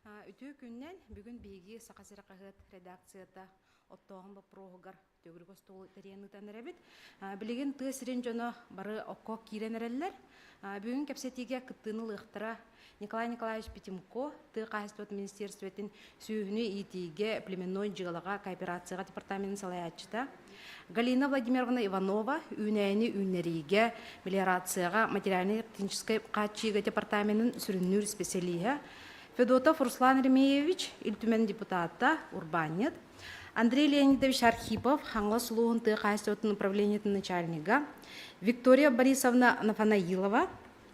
Үтүө күннэн бүгүн биһиги Саха сирэ хаһыат редакцията оттооһун боппуруоһугар төгүрүк остуолу тэрийэн ыытан эрэбит. Билигин тыа сирин дьоно бары окко киирэн эрэллэр. Бүгүн кэпсэтиигэ кыттыыны ылыахтара Николай Николаевич Петимко, тыа хаһаайыстыбатын министерствотын сүөһүнү иитиигэ племенной дьыалаҕа кооперацияҕа департаменын салайааччыта, Галина Владимировна Иванова, үүнээйини үүннэриигэ, мелиорацияҕа, материальнай-техническэй хааччыйыыга департаменын сүрүннүүр специалиһа, Федотов Руслан Ремеевич, Ил Түмэн депутата, урбаанньыт, Андрей Леонидович Архипов, Хаҥалас улууһун тыа хаһаайыстыбатын управлениетын начальнига, Виктория Борисовна Нафанаилова,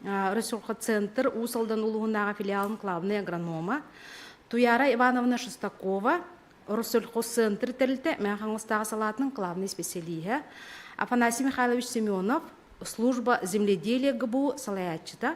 Ресурсоцентр Уус Алдан улууһунааҕы филиалын главнай агронома, Туяра Ивановна Шестакова, Россельхозцентр тэрилтэ Мэҥэ Хаҥаластааҕы салаатын главнай специалиһэ, Афанасий Михайлович Семенов, служба земледелия ГБУ салайааччыта.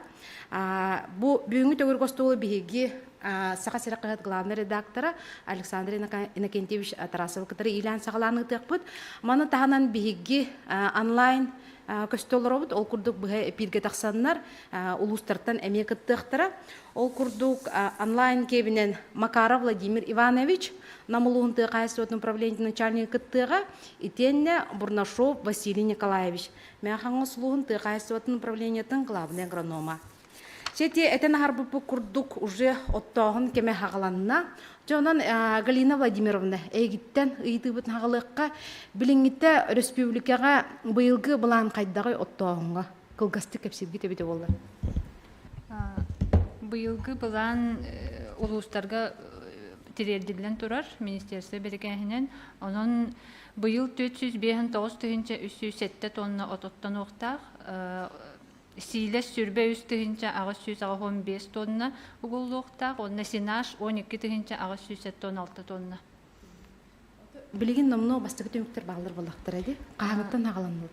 Бу бүгүҥҥү төгүрүк остуолу биһиги Саха сирэ хаһыат главнай редактора Александр Иннокентьевич Тарасов кытары иилээн саҕалаан ыытыахпыт. Маны таһынан биһиги онлайн көстө олоробут. Ол курдук быһа эпииргэ тахсаннар улуустартан эмиэ кыттыахтара. Ол курдук онлайн киэбинэн Макаров Владимир Иванович Нам улууһун тыа хаһаайыстыбатын управлениетын начальнига кыттыаҕа, итиэннэ Бурнашов Василий Николаевич Мэхаҥас улууһун тыа хаһаайыстыбатын управлениетын главнай агронома. Сети этэн аһарбыппыт курдук уже оттооһун кэмэ хаҕаланна. Дьэ онон Галина Владимировна эйигиттэн ыйытыыбытын хаҕалыахха. Билиҥҥитэ өрөспүүбүлүкэҕэ быйылгы былаан хайдаҕый оттооһуҥҥа? Кылгастык кэпсииргит эбитэ буоллар. Быйылгы былаан улуустарга тириэрдиллэн турар министерство бэрикээһинэн. Онон быйыл 459 тыһыынча 307 тонна от оттонуохтаах. Сиилэс 23 тыһыынча 885 тонна угуллуохтаах. Уонна сенаж 12 тыһыынча 876 тонна. Билигин номнуо бастакы түмүктэр бааллар буоллахтара дии. Хаһаныттан хаҕаланныбыт?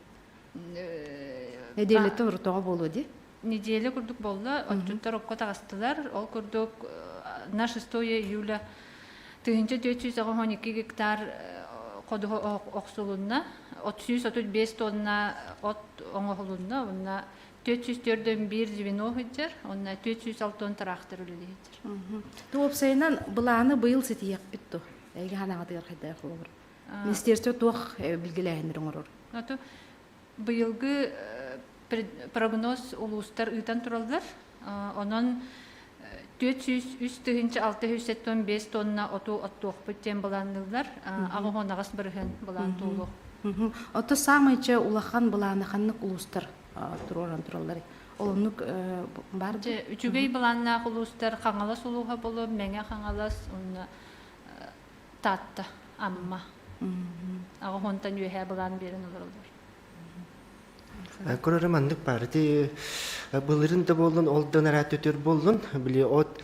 Нэдиэлэттэн урутоҕо буолуо дии. Неделя курдук буолла, отчуттар окко таҕыстылар. Ол курдук на 6 июля 1482 гектар ходуһа охсулунна. 335 тонна от оҥоһулунна. Онно 441 звено сылдьар, онно 406 трактор үлэлиир. Уопсайынан былааны быйыл ситиһиэхпит дуо? Эйгэ ханаҕатыгар хайдах холобур? Министерство туох билгэлээһиннэри оҥорор? Быйылгы прогноз улуустар ыытан тураллар. Онон 403 675 тонна оту оттуохпут диэн былаанныыллар. Аҕыс бырыһыан былаан туолуох. Ото саамай чэ улахан былааны ханнык улуустар туруоран тураллар? Ол оннук бар Дьэ, үчүгэй былааннаах улуустар Хаҥалас улууһа боло, Мэҥэ Хаҥалас уонна Таатта, Амма. Аҕыс үөһээ былаан биэрэн олороллор. Көрөрө маннык баар. Ити былырын да буоллун, ол да нараат өтөр буоллун, били от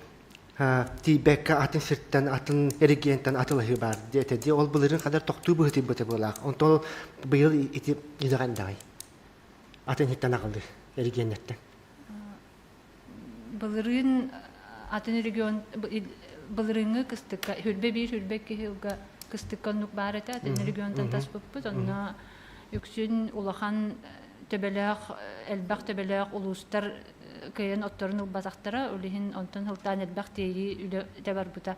тиийбэккэ атын сиртэн, атын регионтан атылаһыы баар диэтэ дии. Ол былырын хадар тохтуу быһытыйбыта буолаах. Онтон быйыл ити идэҕэн даҕай. Атын иһиттэн аҕалыы регионнартан. Былырыын атын регион былырыыҥҥы кыстыкка хүрбэ биир хүрбэ киһилга кыстыкка оннук баар этэ атын регионтан таспыппыт онно үксүн улахан төбөлөөх элбэх төбөлөөх улуустар кыайан отторун ылбатахтара ол иһин онтон сылтаан элбэх тиэйии үлэтэ барбыта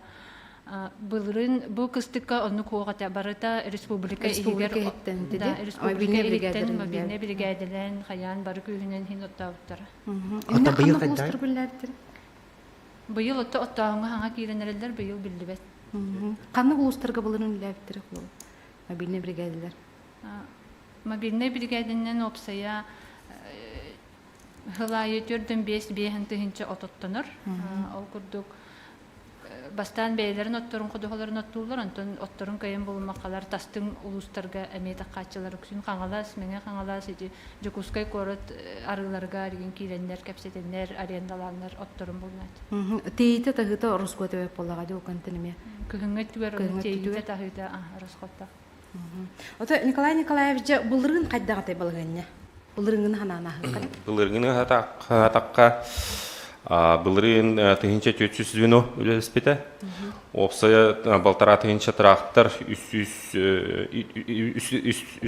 Былырыын бу кыстыкка оннук суох этэ. Барыта республика иһигэр да, республика иһиттэн мобильнай биригээдэлээн хайаан бары күүһүнэн иһин оттообуттара. Оттон быйыл хайдах? Быйыл отто оттооһуҥҥа хаҥа киирэн эрэллэр, быйыл биллибэт. Ханнык улуустарга былырыын үлэлээбиттэрэ мобильнай биригээдэлэр? Мобильнай биригээдэнэн уопсайа Сыл аайы 405 5000 от оттонор. Ол курдук бастаан бэйэлэрин отторун ходуһаларын оттууллар, онтон отторун кыайан булуммаккалар тастыҥ улуустарга эмиэ таххааччылар үксүн Хаҥалас, Мэҥэ Хаҥалас, ити Дьокуускай куорат арыыларыгар игин киирэннэр, кэпсэтэннэр, арендалааннар отторун булунаат. Тиийитэ таһыыта ороскуота эбэт буоллаҕа дии окантан эмиэ. Күһүҥҥү өттүгэр тиэйиитэ таһыыта ороскуоттаах. Ото Николай Николаевич дьэ былырыын хайдах этэй балаһыанньа? Былырыыҥҥыны ханаан ааһыахха Былырыыҥҥыны хаатахха былырыын 1400 звено үлэлэспитэ. Уопсайа балтараа тыһыынча трактор, 3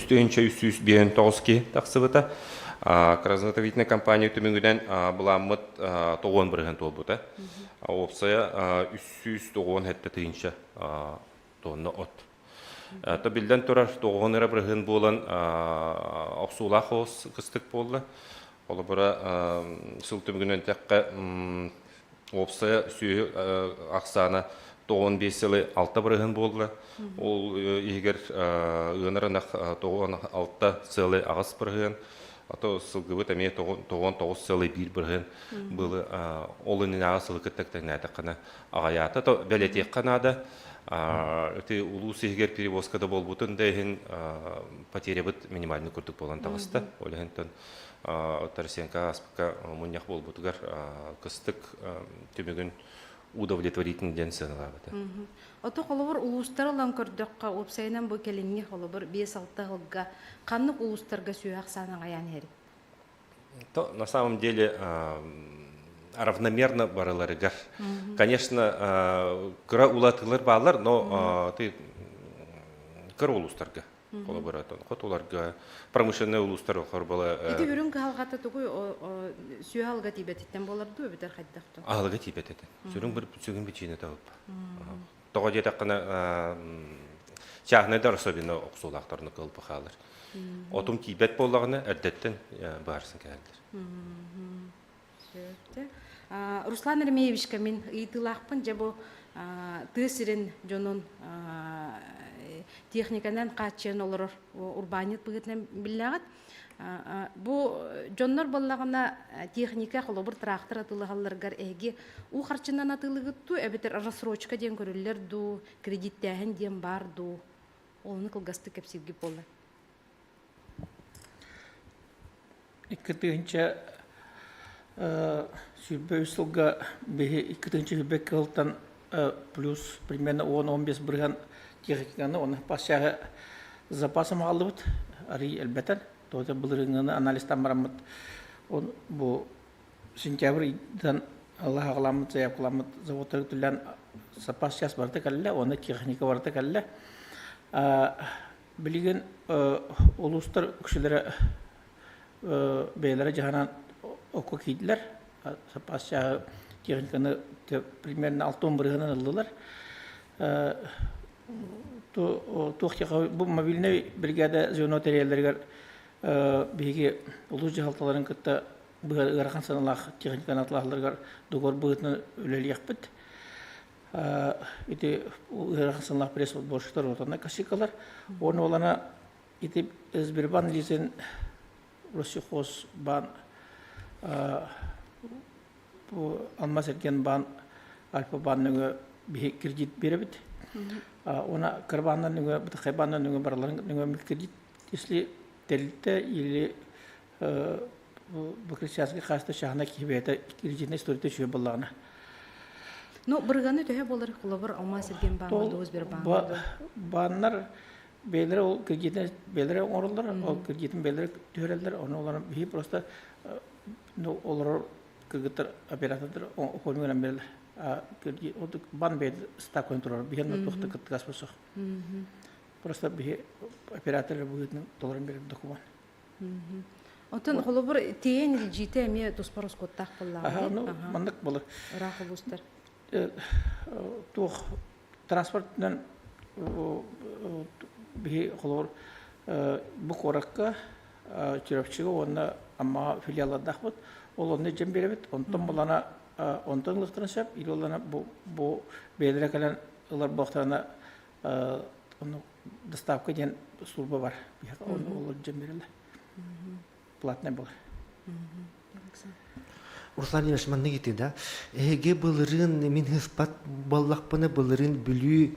359 киһи тахсыбыта. Краснотовительная компания түмүгүнэн былааммыт 90% туолбута. Уопсайа 397 тыһыынча тонна от. То биллэн турар, тоҕуһун эрэ бырыһыан буолан охсуулаах оҕус кыстык буолла. Холобура, сыл түмүгүнэн эттэххэ, уопсайа сүөһү ахсаана 95 сылы 6 бырыһын буолла. Ол иһигэр ыанар ынах 96 сылы 8 бырыһыан, ато сылгыбыт эмиэ 99 сылы 1 бырыһын былы ол иннинээҕи сылы кытта тэҥнээтэххинэ аҕайаата. То бэлиэтиэххэ наада, Ити улуус иһигэр перевозка да буолбутун да иһин потерябыт минимальный курдук буолан таҕыста. Ол иһинтэн Тарасенко ааспыкка мунньах буолбутугар кыстык түмүгүн удовлетворительный диэн сыаналаабыта. Ото холобур улуустары ылан көрдөххө, уопсайынан бу кэлиҥҥи холобур 5-6 сылга ханнык улуустарга сүөһү ахсаана аҕыйаан иһэрий? То на самом деле равномерно барыларыгар. Конечно, кыра улатыылар бааллар, но ты кыра улуустарга холобура хотуларга промышленный улуустар холобура Ити үрүҥ кыһалҕата тугуй сүөһү алга тиийбэтиттэн буолар дуу эбэтэр хайдах дуу? Аһылыга тиийбэт этэ. Сүрүн бір сүгүн причина табып. Тоҕо диэтэххинэ чааһынайдар особенно охсуулаахтарына кылбы хаалар. Отум тиийбэт буоллаҕына эрдэттэн баарсын кэлэллэр. Руслан Еремеевичка мин ыйытыылаахпын дьэ бу тыа сирин дьонун техниканан хааччыйан олорор урбаанньыт быһыытынан биллэҕит. Бу дьоннор буоллаҕына техника холобур трактор атыылаһалларыгар эһиги уу харчынан атыылыгыт дуу эбэтэр рассрочка диэн көрүллэр дуу, кредиттээһин диэн баар дуу? Ону кылгастык кэпсииргит буолла. 2023 сылга биһи 2022 сылтан плюс примерно 10-15 бырыһан техниканы оны пассиаһы запасом аҕаллыбыт арый элбэтэн тоҕо былырыыҥҥыны анализтан бараммыт он бу сентябрь ыйдан аллаһаҕаламмыт заявкаламмыт заводтары түллэн запас час барыта кэллэ уонна техника барыта кэллэ билигин улуустар үксүлэрэ бэйэлэрэ дьаһанан окко киирдилэр запас чааһы техниканы примерно 60 бырыһынан ыллылар туох бу мобильнай бригада звено тэрийэллэригэр биһиги улуус дьаһалталарын кытта ыарахан сыаналаах техниканы атылаһалларыгар договор быһыытынан үлэлиэхпит. Ити ыарахан сыаналаах пресс-отборщиктар отонна косикалар. Уонна олана ити Сбербанк лизин Россельхозбаан бу Алмаз эргиэн баан Альфа-баан нөҥүө биһи кредит биэрэбит. Уонна кырбааннар нөҥүө, бытахайбааннар нөҥүө барыларын нөҥүө кредит если тэрилтэ или бу крестьянский хаста чаһына киһи бэйэтэ кредитнэй историята үчүгэй буоллаҕына. Ну, бырыганы төһө буолар холобур Алмаз эргиэн бааҥҥа дуу, Сбербааҥҥа дуу? Бааннар бэйэлэрэ ол кредитин бэйэлэрэ оҥороллор, ол кредитин бэйэлэрэ түһэрэллэр, ону олорон биһи просто ну, олорор кыргыттар оператордар оформи гынан береллер. Бан бэйэтэ ставканы турар, биһиэн туох да кыттыгас суох. Просто биһи оператор быһыытынан толорон берер документ. Оттон холобур тиэйэн илдьиитэ эмиэ туспа ороскуоттаах буоллаҕа. Ну, маннык буолар. Ыраах улуустар. Туох транспортынан биһи холобур бу куоракка Чурапчыга уонна Аммаҕа филиаллардаахпыт. Ол онно дьэн биэрэбит. Онтон булана Онтон ылыахтарын сөп. Или оллана бу бу бэйэлэрэ кэлэн ылар буоллахтарына ону доставка диэн служба бар. Биһиэхэ ол дьон биэрэллэр. Платный буолар. Руслан Ильич, маннык ити да. Эһиги былырыын мин ыспат буоллахпына былырыын Бүлүү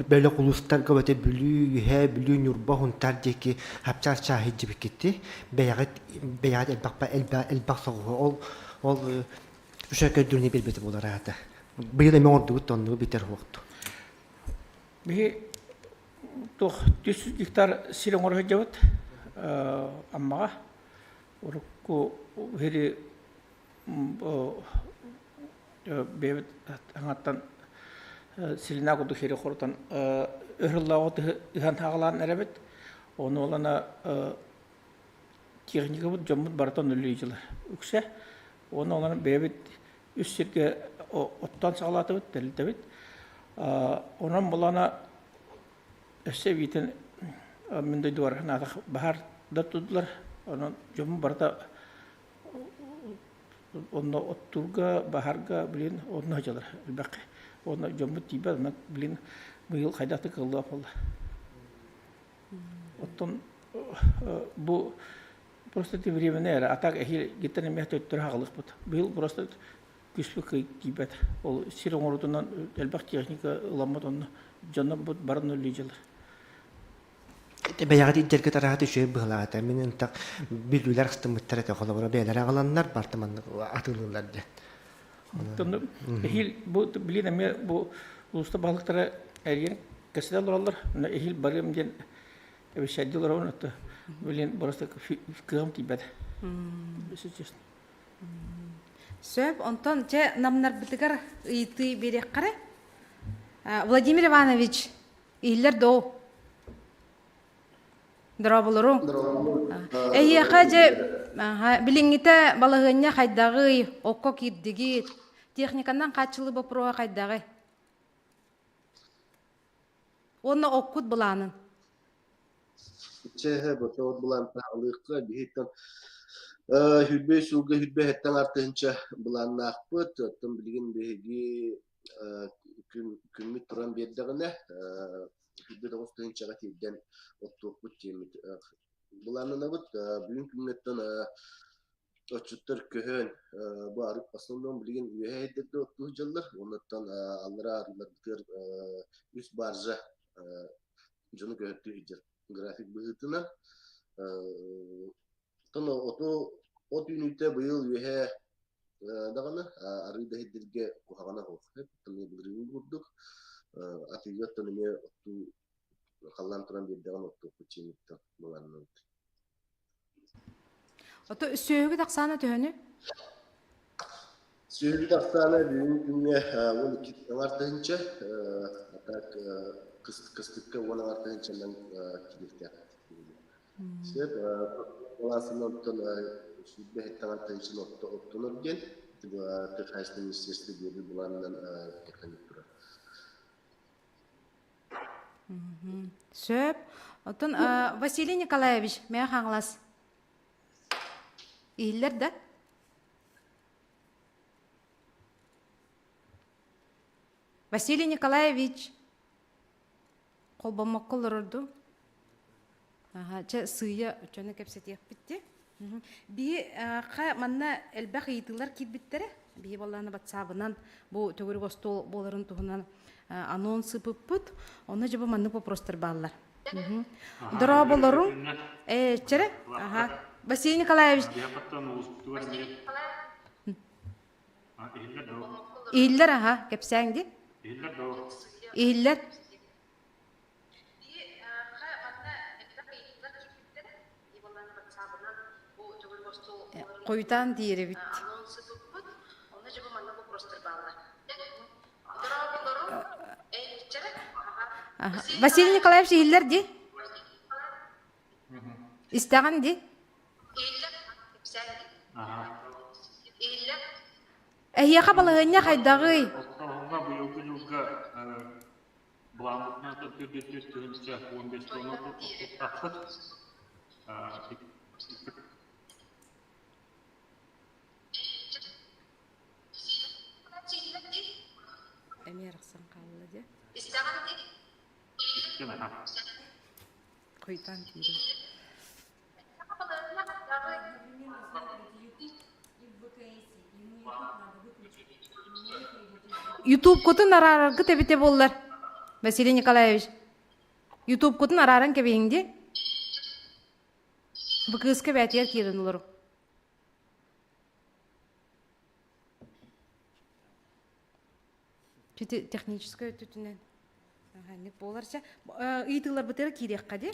бөлөх улуустарга бөтө Бүлүү, Үһээ, Бүлүү, Ньурба, Хунтаар диэки хапчаас чааһы илдьибиккитти. Бэйэҕит бэйэҕит элбэх элбэх элбэх соҕуһу ол ол үчүгэй көрдөрүүнү биэрбитэ буолар аата. Быйыл эмэ оҥордугут оннугу бүтэр уохту. Биһи туох түс гектар сир оҥоро сылдьабыт Аммаҕа. Урукку иһири бэйэбит аҥаттан силинаа курдук сири хорутан өр ыһан хаалаан эрэбит. Ону олана техникабыт дьоммут барыта өлүү үксэ. Уонна олорон бэйэбит үс сиргэ оттоон саҕалаатыбыт, тэрилтэбит. Онон булана өссө эбиитин мин дойдубар наадах баһаар да тудулар. Онон дьоммут барыта онно оттуурга, баһаарга, блин, онно сылдьаллар элбэххэ. Онно дьоммут тиийбэт, онон, блин, быйыл хайдах да кыаллыбат буолла. Оттон бу просто это временная эрэ, а так эһиил гиттан эмиэ төттөрү хаалыахпыт. Быйыл просто күспүт кый тиийбэт. Ол сир оҥорутунан элбэх техника ыламмыт онно дьоно барын үллүү Бэйэҕит илдьэргит араһат үчүгэй быһылаата. Мин ынтах бүлүүлэр астыммыттар этэ холобура бэйэлэрэ аҕаланнар барта маннык атыылыыллар диэн. Эһиил бу билин эмиэ бу улууста баһылыктара эрийэн кэпсэтэ олороллор. Эһиил барыам диэн эбэщэйдии олоробун отто билин просто кыаҕым тиийбэт. Если честно. Сөп, онтон чэ намнарбытыгар ыйытыы биэриэххэ Владимир Иванович, иһиллэр доо? Дорооболору. Эһиэхэ дьэ билиҥҥитэ балаһыанньа хайдаҕый, окко киирдигит, техниканан хааччылыы боппуруоһа хайдаҕый? Уонна оккут былаанын. Чэһэ ботоот былаан таалыахха биһиттэн хүрбэй сылга хүрбэ хэттэн артыһынча былааннаахпыт. Оттон билигин биһиги күммүт туран биэрдэҕинэ 29 тыһыынчаҕа тиэрдэн оттуохпут диэммит былааннанабыт. Бүгүн күҥҥэттэн отчуттар көһөн бу основном билигин үөһээ эрдэргэ оттуу сылдьаллар. Оннуттан аллараа арыыларбытыгар үс баржа дьону көһөртүү сылдьар график быһыытынан. Оттон оту от үүнүүтэ быйыл үөһээ даҕаны арыы да иһирдиргэ куһаҕана суох. Былырыын курдук атыыга оттон эмиэ оттуу халлаан туран биэрдэҕин оттуохпут чиҥиттэн былааннабыт. Ото сүөһүгүт ахсаана төһөнү? Сүөһүгүт ахсаана бүгүн күҥҥэ 12 аҥар тыһыынча, а так кыстыкка 10 аҥар тыһыынчанан киириэхтээх. Сөп, балаасынан оттон сүүрбэ иһиттэн тыһыынчаны оттонор диэн тыа хаһаайыстыбатын министерство биэрбит былаанынан кэхтэнэ турар. Сөп. Оттон Василий Николаевич, Мэҥэ Хаҥалас иһиллэр да? Василий Николаевич холбоммокко олорор дуу? Аха, чэ, сыыйа дьону кэпсэтиэхпит дии. Биһи ха манна элбэх ыйытыылар киирбиттэрэ. Биһи буоллаҕына батсаабынан бу төгүрүк остуол буоларын туһунан анонс ыыппыппыт. Онно дьэ бу маннык вопростар бааллар. Дорооболору. Э, чэрэ. Аха. Василий Николаевич. Иһиллэр аха, кэпсээҥ ди. Иһиллэр. Хойутаан диэрэбит. Василий Николаевич иһиллэр ди? Истэҕин ди? Эһиэхэ балаһыанньа хайдаҕый? Оттооһуҥҥа быйылгы дьылга Былааммытынан төрдүс 1015 тонна оттуктахпыт. Арахсан хаалла дии. Истэн аха. Куйтан киирэн. Ютубкутун араараргыт эбитэ буоллар, Василий Николаевич. Ютубкутун арааран кэбиһиҥ дии. Бу кыыска бээтигэр киирэн олору. Техническэй өттүтүнэн ханнык буолар чэ ыйытыыларбытыгар киириэххэ дии.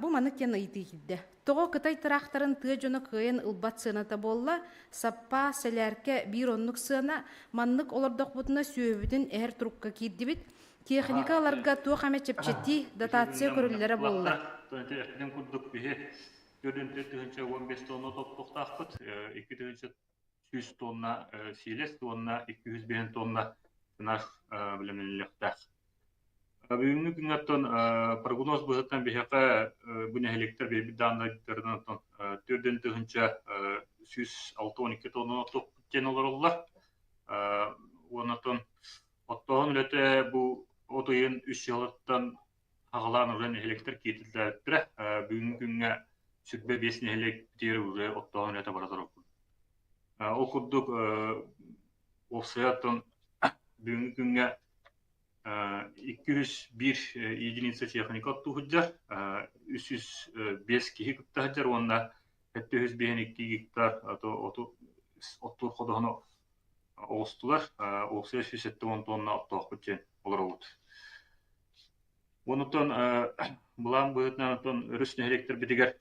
Бу маннык диэн ыйытыы киирдэ. Тоҕо Кытай тыраахтарын тыа дьоно кыайан ылбат сыаната буолла? Саппаас, сэлээркэ биир оннук сыана. Маннык олордохпутуна сүөһүбүтүн эһэр турукка киирдибит. Техника ыларга туох эмэ чэпчэтии, дотация көрүллэрэ буолла. Эппитин курдук биһи 4 тыһыынча 15 тонна топтуохтаахпыт. 2 100 тонна сиилэс уонна 205 тонна наш бэлэмнэниллиэхтээх. Бүгүҥҥү күҥҥэттэн прогноз быһыытынан биһиэхэ бу нэһилиэктэр биэрбит дааннайдарынан 4162 тонна оттуохпут диэн олороллор. Уонна оттооһун үлэтэ бу от ыйын үс сылыттан аҕалаан уже нэһилиэктэр кииртэлээбиттэрэ. Бүгүҥҥү күҥҥэ 25 нэһилиэк бүтүөр уже оттооһун үлэтэ бара турар. Ол курдук уопсайа оттон бүгүҥҥү күҥҥэ 201 единица техника оттуу сылдьар, 305 киһи кытта сылдьар уонна 752 гектар оту оттуур ходоһону оҕустулар. Уопсайа 170 тонна оттоохпут диэн олоробут. Онутан былаан быһыытынан оттон өрүс нэһилиэктэрбитигэр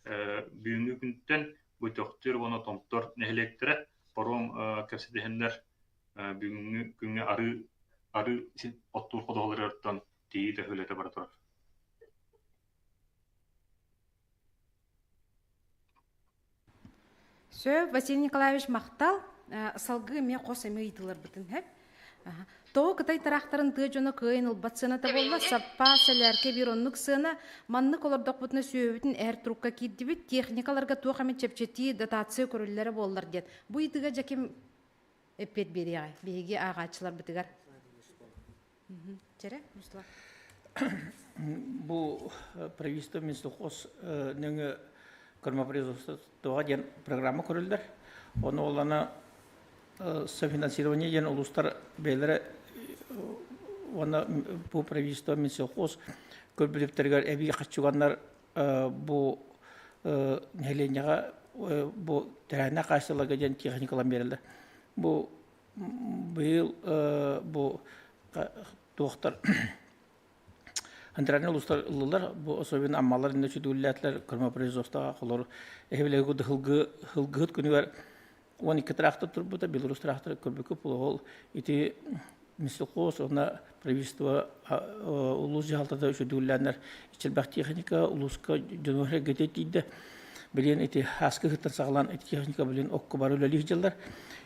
бүгүҥҥү күнтэн бу Төхтүр уонна Томтор нэһилиэктэрэ паром кэпсэтиһэннэр бүгүҥҥү күҥҥэ арыы арыы оттуур ходуһаларыттан тиийии төһөлөтө бара турар. Сөп, Василий Николаевич махтал. Салгыы эмиэ хос эмиэ ыйытыыларбытын һэп. Тоҕо Кытай тыраахтарын тыа дьоно кыайан ылбат сыаната буолла, саппаас, сэлээркэ биир оннук сыана. Маннык олордохпутуна сүөһүбүтүн эһэр турукка киирдибит, техникаларга туох эмит чэпчэтии, дотация көрүллэрэ буоллар диэн. Бу ыйытыыга дьэ ким эппиэт биэриэҕэй биһиги ааҕааччыларбытыгар? Чэрэ, Руслан. Бу правительство Минсельхоз нөҥө кормопроизводствоҕа диэн программа көрүллэр. Ону олана софинансирование диэн улуустар бэйэлэрэ уонна бу правительство Минсельхоз көрбүтүптэригэр эбии хаччыганнар бу нэһилиэнньэҕэ бу тэрээһиннээх хаачыстыбаларга диэн техникалан биэрэллэр. Бу быйыл бу туохтар Антранный улуустар ыллылар, бу особенно Аммалар иннэ сүдүллээтилэр кормопроизводствоҕа холор эһибилэги курдук хылгы хылгыһыт күнүгэр 12 трактор турбута, Беларусь трактор көрбүккэ ол ити Минсельхоз уонна правительство улуус дьаһалтата сүдүллээннэр иччилбэх техника улууска дьонугар эргитэ тиийдэ. Билин ити ааскы ыһыттан саҕалаан ити техника билин окко бары үлэлиир дьыллар.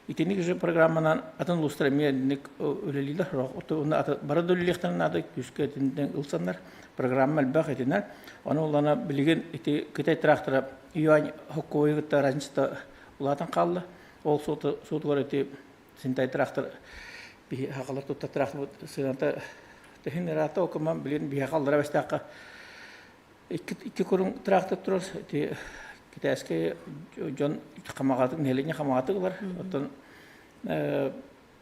Итинник же программанан атын улуустар эмиэ инник үлэлииллэр. Бары да үлэлиэхтэрин наада күүскэ итинтэн ылсаннар. Программа элбэх итинэн. Ону улана билигин ити Кытай трактора юань хоккойу кытта разница улаатан хаалла. Ол суотугар ити синтай трактор биһи хахалар тутта трактор сыаната тэһин ыраата окуман билин биһи халлара бэстээххэ икки курун трактор турар ити китайскай дьон хамаҕатык нэһилиэнньэ хамаҕатык ылар оттон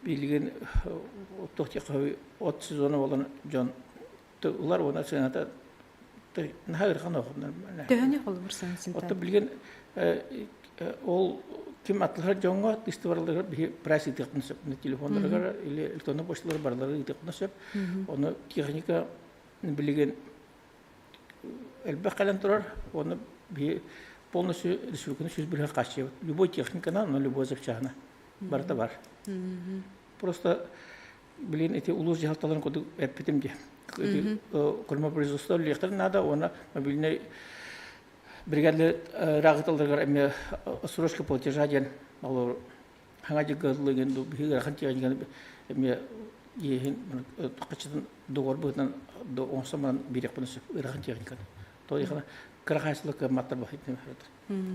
билигин туох от сезона буолан дьон ылар уонна сыаната наһаа ыарахан Төһөнү холобур сыанасын Оттон билигин ол ким атлаһар дьоҥҥо тыстыбараларыгар биһи прайс ыытыахпын сөп телефоннарыгар или электронный почталар барылары ыытыахпын сөп ону техника билигин элбэх кэлэн турар уонна биһи полностью республиканы 101 хааччыйабыт любой техниканан но любой запчаһына барыта бар просто билин ити улуус дьаһалталарын курдук эппитим дии ити кормопроизводство үлэлиэхтэрин наада уонна мобильнай бригадалар ырааҕыталларыгар эмиэ отсрочка платежа диэн олор хаҥа дьыгыллыгын биһиги ыарахан тиэхиньиканы эмиэ иэһин хаччытын договор быһыытынан оҥостон баран биэриэхпин сөп ыарахан техниканы то кыра хаачыстыба кыамматтар баһыйтын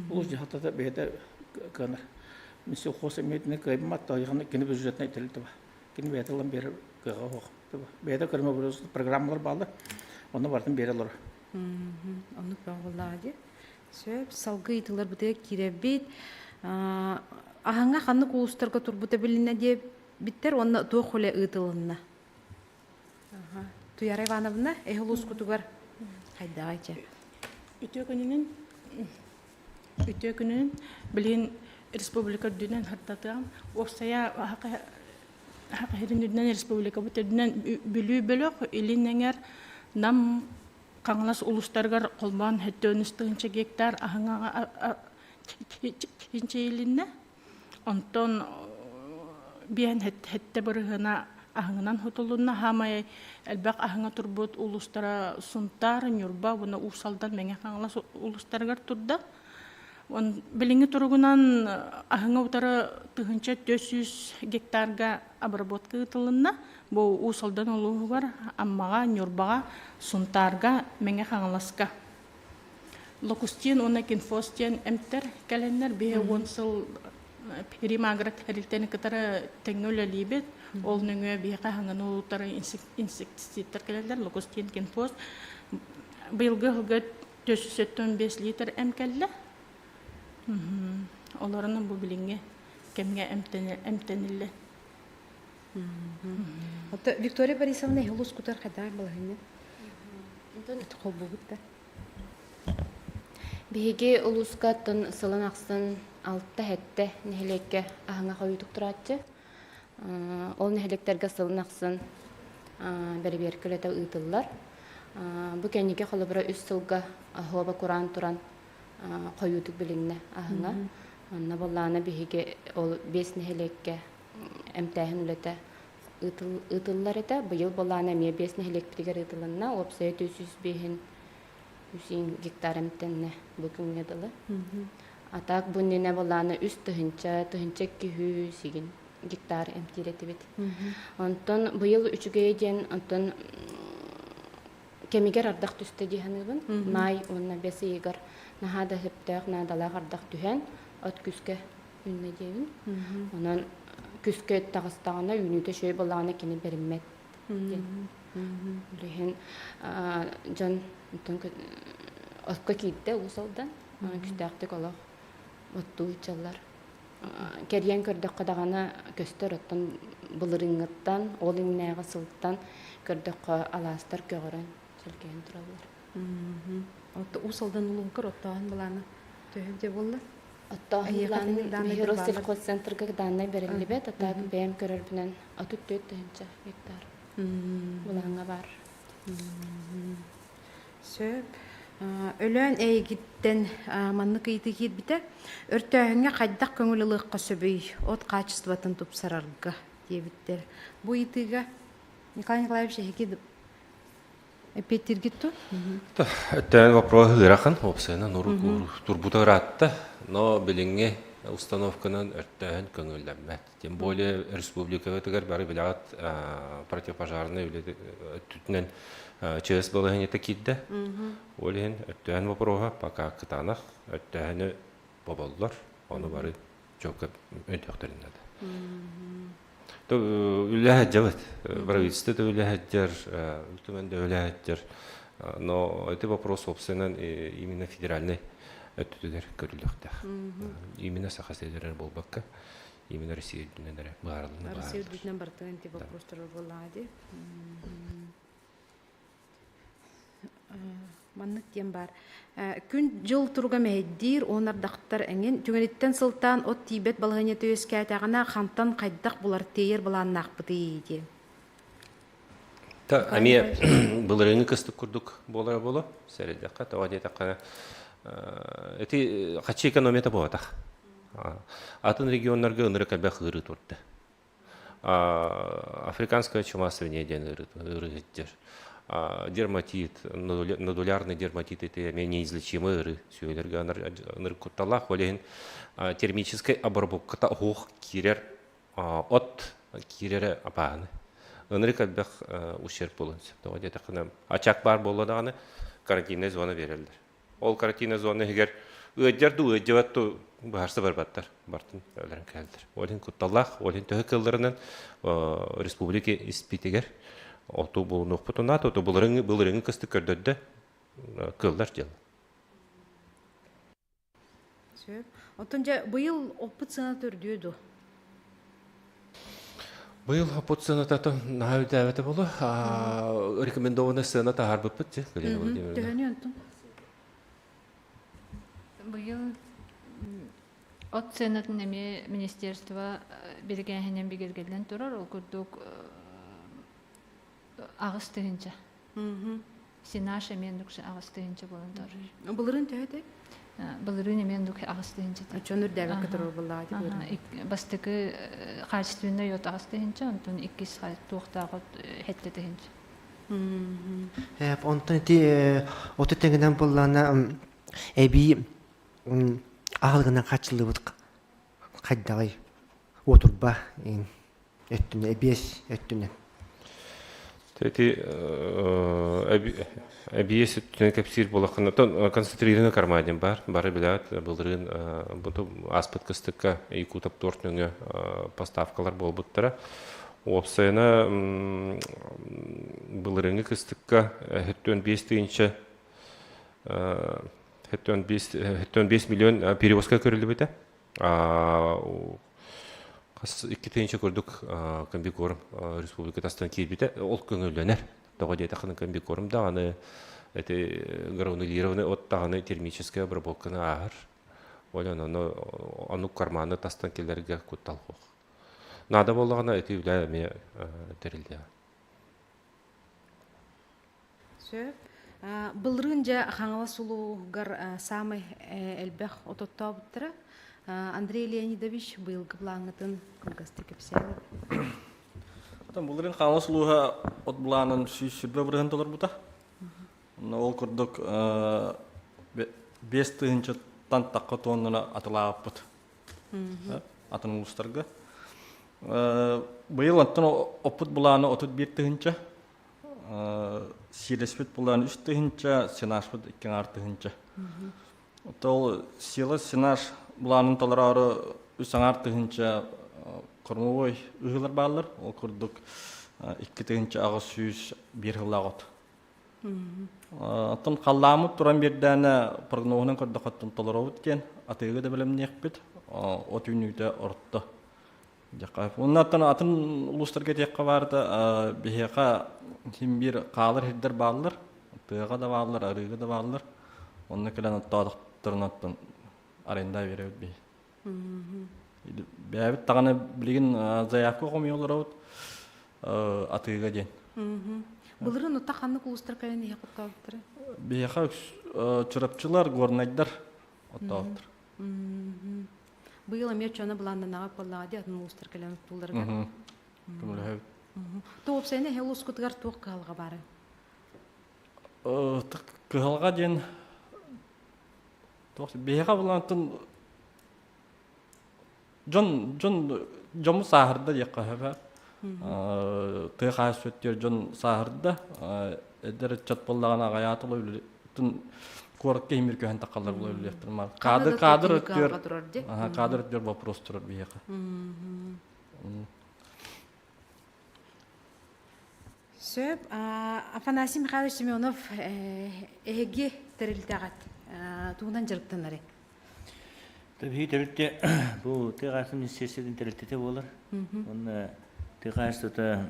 улуус дьаһалтата бэйэтэ кыанар Минсельхоз эмиэ кыайбат то кини бюджетнай тэрилтэ кини бэйэтэ ылан биэрэр. кыаҕа суох. Бэйэтэ көрмө программалар бааллар. Онно барытын биэрэ олорор. Оннук бөҕө дии. Сөп, салгыы ыйытыыларбытыгар киирэбит. Аһаҥҥа ханнык улуустарга турбута билиннэ диэбиттэр уонна туох үлэ ыытылынна? Туяра Ивановна, эһи улуускутугар хайдаҕай чэ? Үтүө күнүнэн үтүө күнүнэн билигин республика үрдүнэн сырдатыам. Уопсайа Саха сирин үрдүнэн республикабыт үрдүнэн Бүлүү бөлөх, Илин эҥэр, Нам Хаҥалас улуустарыгар холбоон 73 тыһыынча гектар аһыҥаҕа чинчийилиннэ. Онтон биэһин сэттэ бырыһыана аһыҥынан сотулунна. Саамай элбэх аһыҥа турбут улуустара Сунтаар, Ньурба уонна Уус Алдан, Мэҥэ Хаҥалас улуустарыгар турда. Билиҥҥи туругунан аһыҥа утары 1400 гектарга обработка ыытылынна. Бу Уус Алдан улууһугар, Аммаҕа, Ньурбаҕа, Сунтаарга, Мэҥэ Хаҥаласка. Локустин уонна Кинфос диэн эмтэр кэлэннэр биһи 10 сыл Римагро тэрилтэни кытары тэҥҥэ үлэлиибит. Ол нөҥүө биһиэхэ аһыҥаны утары инсектицидтэр кэлэллэр. Локустин, Кинфос. Быйылгы сылга 475 литр эм кэллэ. Олорунан бу билиҥҥи кэмҥэ эмтэниллэ. Ото Виктория Борисовна улус кутар хайдаах балаһынньа? Холбугут да. Биһиги улууска оттон сылын ахсын 6-7 нэһилиэккэ аһыҥа хойуутук турааччы. Ол нэһилиэктэргэ сылын ахсын бэрэбиэркэ үлэтэ ыытыллар. Бу кэнники холобура үс сылга оһуоба кураан туран хойуутук билиннэ аһыҥа. Онно буоллаҕына биһиги ол биэс нэһилиэккэ эмтээһин үлэтэ ыытыллар этэ. Быйыл буоллаҕына эмиэ биэс нэһилиэкпитигэр ыытылынна. Уопсайа 405 гектар эмтэннэ бу күҥҥэ дылы. А так бу иннинэ буоллаҕына 3 тыһыынча, 1200 игин гектар эмтиир этибит. Онтон быйыл үчүгэйэ диэн онтон кэмигэр ардах түстэ дии саныыбын. Маай уонна бэс ыйыгар наһаа да сөптөөх наадалаах ардах түһэн от күүскэ үүннэ диэбин. Онон күскэ таҕыстаҕына үүнүүтэ үчүгэй буоллаҕына кини бэриммэт диэн. Билигин дьон онтон окко киирдэ Уус Алдан. Күүстээхтик олох оттуу сылдьаллар. Кэрийэн көрдөххө даҕаны көстөр оттон былырыыҥҥыттан, ол иҥнээҕи сылтан көрдөххө алаастар көҕөрөн, сэлгээн тураллар. Уус Алдан улууһугар оттооһун былаана төһө дьэ буолла? Оттооһун былаанын биһиги Россельхозцентрга дааннай бэриллибэт, а так бэйэм көрөрбүнэн 34 тыһыынча гектар былааҥҥа баар. Сөп. Өлөөн эйигиттэн маннык ыйытыы киирбитэ. Өртөөһүҥҥэ хайдах көҥүл ылыахха сөбүй? От хаачыстыбатын тупсарарга диэбиттэр. Бу ыйытыыга Николай Николаевич эһиги эппиэттииргит дуо? Өттөөн вопрос ыарахан, уопсайынан турбута ыраатта, но билиҥҥи установканан өртөөһүн көҥүллэммэт. Тем более республикабытыгар бары билэҕит противопожарнай үлэ өттүтүнэн ЧС балаһыанньата киирдэ. Ол иһин өттөөһүн вопроһа пока кытаанах, өттөөһүнү боболлор, ону бары чуолкай өйдүөхтэрин наада. Үлэ сылдьабыт. Правительство да үлэ сылдьар, Үтүмэн да үлэ сылдьар. Но это вопрос собственно именно федеральный өттүтүгэр көрүлүөхтээх. Именно Саха сиригэр буолбакка, именно Россия үрдүнэн эрэ быһаарыллан Россия үрдүнэн барытын ити вопростар буоллаҕа дии. Маннык диэн баар. Күн-дьыл туруга мэһэйдиир, уон ардахтар эҥин. Түгэниттэн сылтаан от тиийбэт балаһыанньата үөскээтэҕинэ, хантан хайдах булар тиэйэр былааннаахпытый диэн. Та эмиэ былырыыҥҥы кыстык курдук буолара буолуо, сэрэйдэххэ, тоҕо диэтэххинэ, ити хаччы экономията буолбатах. Атын регионнарга ынырык элбэх ыарыы турда. Африканская чума свиней диэн ыарыы сылдьар. Дерматит, нодулярный дерматит это эмиэ неизлечимый ыарыы. Сүөлэргэ ынырык кутталлаах. Ол иһин термическэй обработката оһох киирэр от киирэрэ апааны. Ынырык элбэх ущерб буолуон сөп. Тоҕо диэтэххинэ, очаг баар буолла даҕаны карантинная зона биэрэллэр. Ол карантинная зона иһигэр Ыаддьар дуу, ыаддьыбат дуу быһаарса барбаттар. Бартын өлөрөн кээлдэр. Ол иһин кутталлаах, ол иһин төһө кыалларынан республика испитигэр оту булунуохпутунаат, оту былырыҥы былырыҥы кыстык көрдөрдө кыаллар дьыала. Сөп. Оттон дьэ быйыл оппут сыаната үрдүө дуо? Быйыл оппут сыаната наһаа үрдээбэтэ буолуо. Рекомендованный сыана таһаарбыппыт дьэ, Галина Владимировна. Төһөнү онтон? Быйыл от сыанатын эмиэ министерство бирикээһинэн бигэргэллэн турар. Ол курдук 8 тыһыынча. Сенаж эмиэ оннук 8 тыһыынча буолан турар. Былырыын төһө этэй? Былырыын эмиэ оннук 8 тыһыынча. Оччону үрдээбэккэ турар буоллаҕа дии былырыын. Бастакы качественный от 8 тыһыынча, онтон иккис туохтаах от 7 тыһыынча. Онтон ити оту тэҥинэн буоллаҕына эбии аһылыгынан хааччыллыбыт хайдаҕый уотурба өттүнэн эбиэс өттүнэн. Ити эбиэс өттүнэн кэпсиир буолаххына, концентрированный корма диэн баар. Бары билээт, былырыын ааспыт кыстыкка Якутоптторг нөҥүө поставкалар буолбуттара. Уопсайына былырыыҥҥы кыстыкка 75 тыһыынча 75 миллион перевозка көрүллүбүтэ. Хас 2 тыһыынча курдук комбикорм республика тастан киирбитэ. Ол көҥүллэнэр. Тоҕо диэтэххинэ комбикорм даҕаны эти гранулированный от даҕаны термическая обработканы ааһар. Ол ону оннук карманы тастан кэлэргэ куттал суох. Наада буоллаҕына ити үлэ эмиэ тэриллиэҕэ. Сөп. Былырыын дьэ Хаҥалас улууһугар саамай элбэх ототтообуттара. Андрей Леонидович быйылгы былааҥҥытын кылгастык кэпсээбит. Оттон былырыын Хаҥалас улууһа от былаанын 120% толорбута. Ол курдук 5 тыһыынчаттан тахха тоннаны атылаабыппыт атын улуустарга. Быйыл оттон оппут былааны 31 тыһыынча, сиилэспит былаан 3 тыһыынча, сенажпыт 2,5 тыһыынча. Ол силос сенаж былаанын толороору 3,5 тыһыынча кормовой ыһыылар бааллар. Ол курдук 2801 сыллаах от. Оттон халлааммыт туран биэрдээнэ прогноһунан көрдөхөттөн толоробут диэн атыыга да бэлэмниэхпит. От үүнүүтэ орто. Оннуттан атын улуустарга этиэххэ баарда биһиэхэ син биир хаалар сирдэр бааллар. Тыаҕа да бааллар, арыыга да бааллар. Онно кэлэн оттоодохторун оттон аренда биэрэбит биһи. Бэйэбит даҕаны билигин заявка хомуйа олоробут атыыга диэн. Былырыын утта ханнык улуустар кэлэн иһэ оттообуттара? Биһиэхэ чурапчылар, горнайдар оттообуттар. Быйыл эмиэ чоно былааннанаҕа буоллаҕа дии атын улуустар кэлэн оттуулларыгар. Көмөлөһөбүт. Тоопсайна эһэ улуускутугар туох кыһалҕа баары? Кыһалҕа диэн туох биһиэхэ былаантан дьон дьон дьоммут сааһырда диэххэ сөп тыа хаһаайыстыбатыгар дьон сааһырда эдэр ыччат буоллаҕына аҕайаатыла үлэтин куоракка иһимир көһөн таххаллар була үлэлиэхтэр кадр кадр өттүгэр кадр өттүгэр вопрос турар биһиэхэ. Сөп. Афанасий Михайлович Семенов эһиги тэрилтэҕит тугунан дьарыктанарый? Биһиги тэрилтэ бу тыа хаһаайыстыбатын министиэристибэтин тэрилтэтэ буолар. Уонна тыа хаһаайыстыбата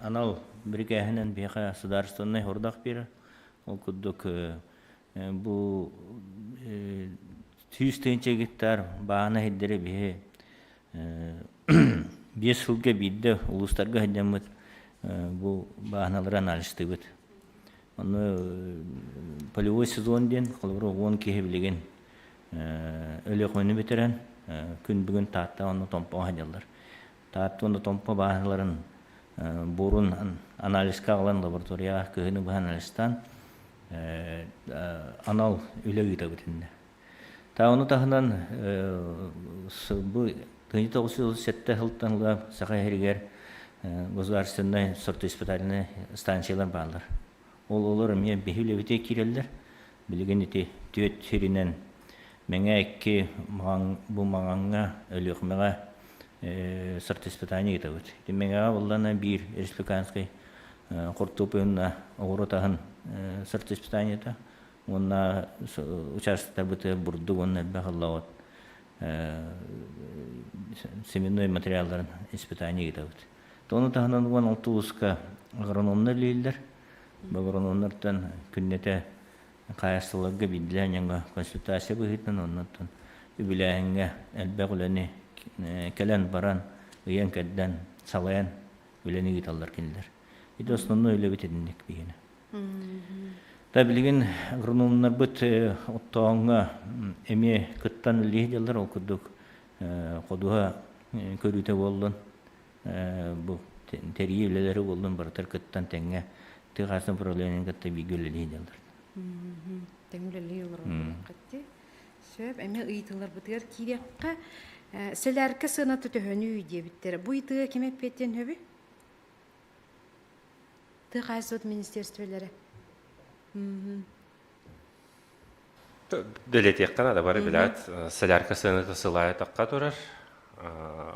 анал бирикээһинэн биһиэхэ судаарыстыбаннай сорудах биэрэр. Ол курдук бу 100 тыһыынча гектар бааһына сирдэри биһи 5 сылга биирдэ улуустарга сылдьаммыт бу бааһыналары анализтыыбыт. Ону полевой сезон диэн, холобура, 10 киһи билигин Өлүөхүмэни бүтэрэн, күн бүгүн Таатта уонна Томпоҕо сылдьаллар. Таатта уонна Томпо бааһыналарын буорун анализка аҕалан лабораторияҕа кыһыны быһа анализтаан анал үлэ ыытабыт иннэ. Та ону таһынан бу 1937 сылтан ыла Саха сиригэр государственнай сортоиспытательнай станциялар бааллар. Ол олор эмиэ биһи үлэбитигэр киирэллэр. Билигин ити түөрт сиринэн. Мэҥэ икки бу Маҥаҥҥа, Өлүөхүмэҕэ сортиспытание ыытабыт. Ити Мэҥэҕэ буоллаҕына биир республиканскай хортуоппуйунна оҕуруот аһын сортиспытаниета уонна участоктарбытыгар бурдук уонна элбэх ыллаҕыт семенной материалларын испытание ыытабыт. Ону таһынан 16 улууска агрономнар үлэлииллэр. Бу агрономнартан күннэтэ хаһаайыстыбаларга биирдилээн дьоҥҥо консультация быһыытынан оннуттан үбүлээһиҥҥэ элбэх үлэни кэлэн баран ыйан-кэрдэн салайан үлэни ыыталлар кинилэр. Ити основной үлэбит итинник биһиэнэ. Та билигин агрономнарбыт оттооҥҥо эмиэ кыттан үлэлии сылдьаллар ол курдук ходуһа көрүүтэ буоллун бу тэрийии үлэлэри буоллун барытар кыттан тэҥҥэ тыа хаһаайыстыбатын управлениетын кытта бииргэ үлэлии сылдьаллар. Тэҥ үлэлии олорор Сөп, эмиэ ыйытыыларбытыгар киириэххэ. Сэлээркэ сыаната төһөнүй диэбиттэрэ. Бу ыйытыыга ким эппиэттиэн сөбүй? Тыа хаһаайыстыбатын министерстволара. Дэлэтиэххэ наада бары билээт солярка сыаната сылайа тахха турар.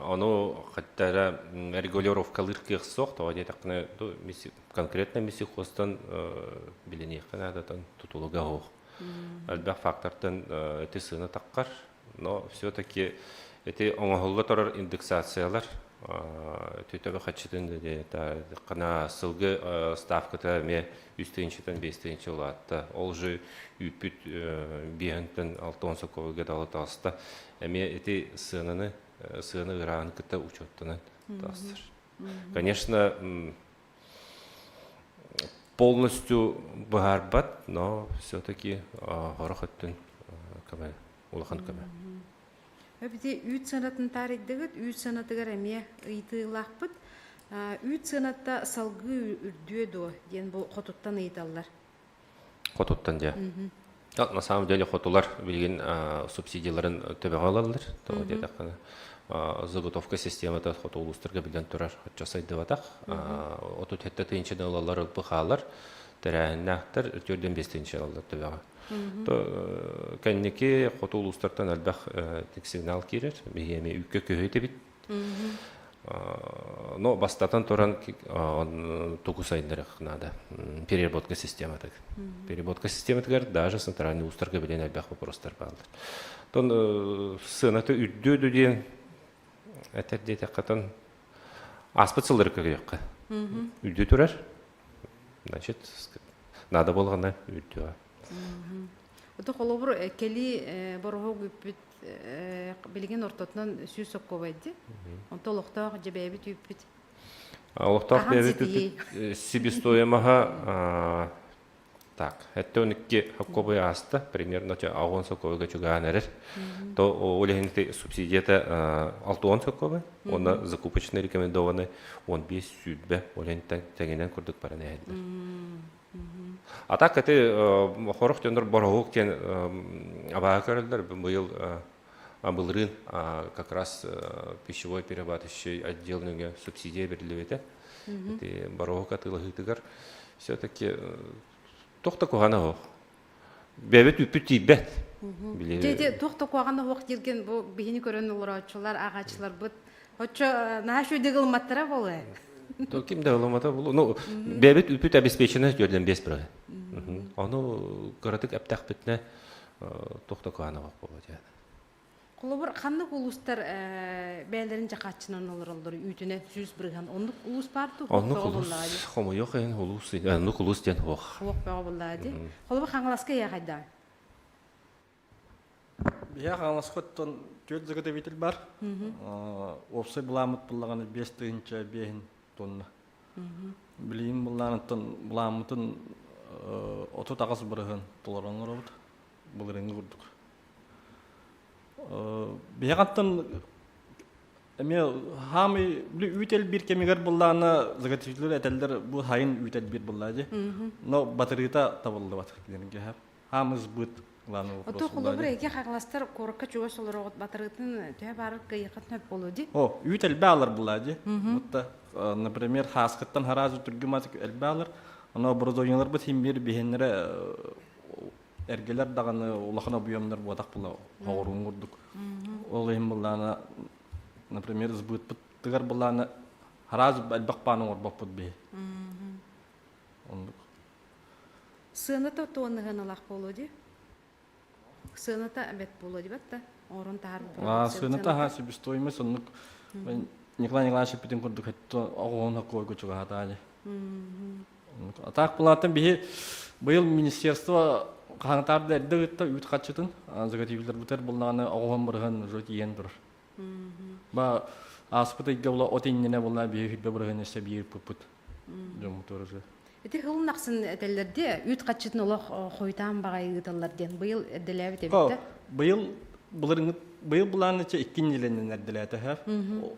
Ону хаттара регулировкалыыр кыах суох, тоҕо диэтэххинэ конкретно миссихозтан билиниэххэ наадатан тутулуга суох. Элбэх фактортан ити сыана таххар, но все-таки ити оҥоһулла турар индексациялар төбө хаччытын хана сылгы ставката эмиэ үс тыһыынчаттан биэс тыһыынча улаатта. Ол же үүппүт биэһинтэн алта уон сокуолга далы таҕыста. Эмиэ ити сыананы сыана ыараан кытта учуоттанан таҕыстар. Конечно, полностью быһаарбат, но все-таки хорох өттүн көмө, улахан көмө. Эбити үүт сыанатын таарыйдыгыт, үүт сыанатыгар эмиэ ыйытыылаахпыт. Үүт сыаната салгыы үрдүө дуо диэн бу хотуттан ыйыталлар. Хотуттан дьэ. На самом деле хотулар билигин субсидияларын төбөҕө ылаллар. Тоҕо диэтэххинэ заготовка системата хоту улуустарга биллэн турар оччо сайдыбатах. 37 тыһыынчаны ылаллар ылбы хаалар. Тэрээһиннээхтэр 45 тыһыынча ылаллар төбөҕө. Кэнники хоту улуустартан элбэх сигнал киирэр. Биһи эми үүккэ көһүтэбит. Но бастатан туран тугу сайыннарыах наада. Переработка систематыгар. Переработка систематыгар даже центральный улуустарга билэн элбэх вопростар бааллар. Тон сыаната үрдүө диэн этэр диэтэххэ ааспыт сыллары көрүөххэ. Үрдүү турар. Значит, надо буолҕана үрдүө. Ото холобур кели бороһуок үппүт билигин ортотунан сүүс соккуобай ди. Онто олохтоох дьэбээбит үүппүт. Олохтоох бэйэбит үүппүт себестоимоһа так, это 12 соккуобай ааста, примерно 60 соккуобайга чугаһаан эрэр. То ол иһин субсидията 60 соккуобай, уонна закупочный рекомендованный 15 сүүрбэ, ол иһин тэҥинэн курдук баран иһэллэр. А так это хорох дьоннор бороһуок диэн абааһы көрөллөр. Быйыл былырыын как раз пищевой перерабатывающий отдел нөҥө субсидия берилибитэ. Ити бороһуок атыылаһыытыгар все-таки туох да куһаҕана суох. Бэйэбит үппүт тиийбэт. Дьэ туох да куһаҕана суох дииргин бу биһини көрөн олорооччулар, ааҕааччыларбыт оччо наһаа үчүгэйдик ылымматтара буолуо. То ким да ылымата буолуо. Ну, бэйэбит үппүт обеспечено төрдөн бес бырыһы. Ону кыратык эптэхпитинэ туох да куһаҕана суох буолуо диэн. Холобур, ханнык улуустар бэйэлэрин дьакааччынан олороллор үүтүнэ 100%. Оннук улуус баар дуу? Оннук улуус хомойуох иһин улуус оннук улуус диэн суох. Суох бөҕө буоллаҕа дии. Холобур, Хаҥаласка ийэ хайдаҕай? Биһиэхэ Хаҥаласка оттон түөрт заготовитель бар. Уопсай былааммыт буллаҕына 5005 тонна. Билигин былаанаттан былааммытын 38% толорон олоробут. Былырыыҥҥы курдук. Биһиэхаттан эмиэ хаамый били үүт элбиир кэмигэр буллаана заготовителлэр этэллэр бу сайын үүт элбиир буллаа дии. Но батарыыта табыллыбат диэн хаамыс быт главный вопрос. Ото холобур эки хаҥаластар куоракка чугас олороҕут батарыытын төһө баар кыайыаххытын сөп буолуо дии. О, үүт элбэ алар буллаа дии. Будто, например, хааскыттан хараазы түргүматык элбэ алар. Оно оборудованиеларбыт хим бир биһиннere. Эргэлэр даҕаны улахан объемнар буотах була хоҕуруун курдук. Ол иһин былаана, например, сбытпыттыгар былаана хараас элбэх баан оҥорбоппут биһи. Оннук. Сыаната туонныһыаналаах буолуо дии. Сыаната эбэт буолуо дибэт да оҥорон таһаарбыт. Сыаната аһа себестоимость оннук Николай Николаевич эппитин курдук оҕоһун хоккойго чугаһатаа дии. Атаак булааттан биһи быйыл министерство хаһаҥтаар да эрдэ ыытта үүт хаччытын заготовителларбытыгар булнаҕына оҕоһун бырыһан уже тиийэн турар. Ба ааспыт ыйга була от иннинэ була биһи хүрбэ бырыһын өссө биир ыппыппыт. Дьоммутугар уже. Ити сылын ахсын этэллэр дии, үүт хаччытын олох хойутаан баҕайы ыыталлар диэн. Быйыл эрдэлээбит эбит да? Быйыл былырыҥҥы быйыл былаанныча икки нэдиэлэнэн эрдэлээтэ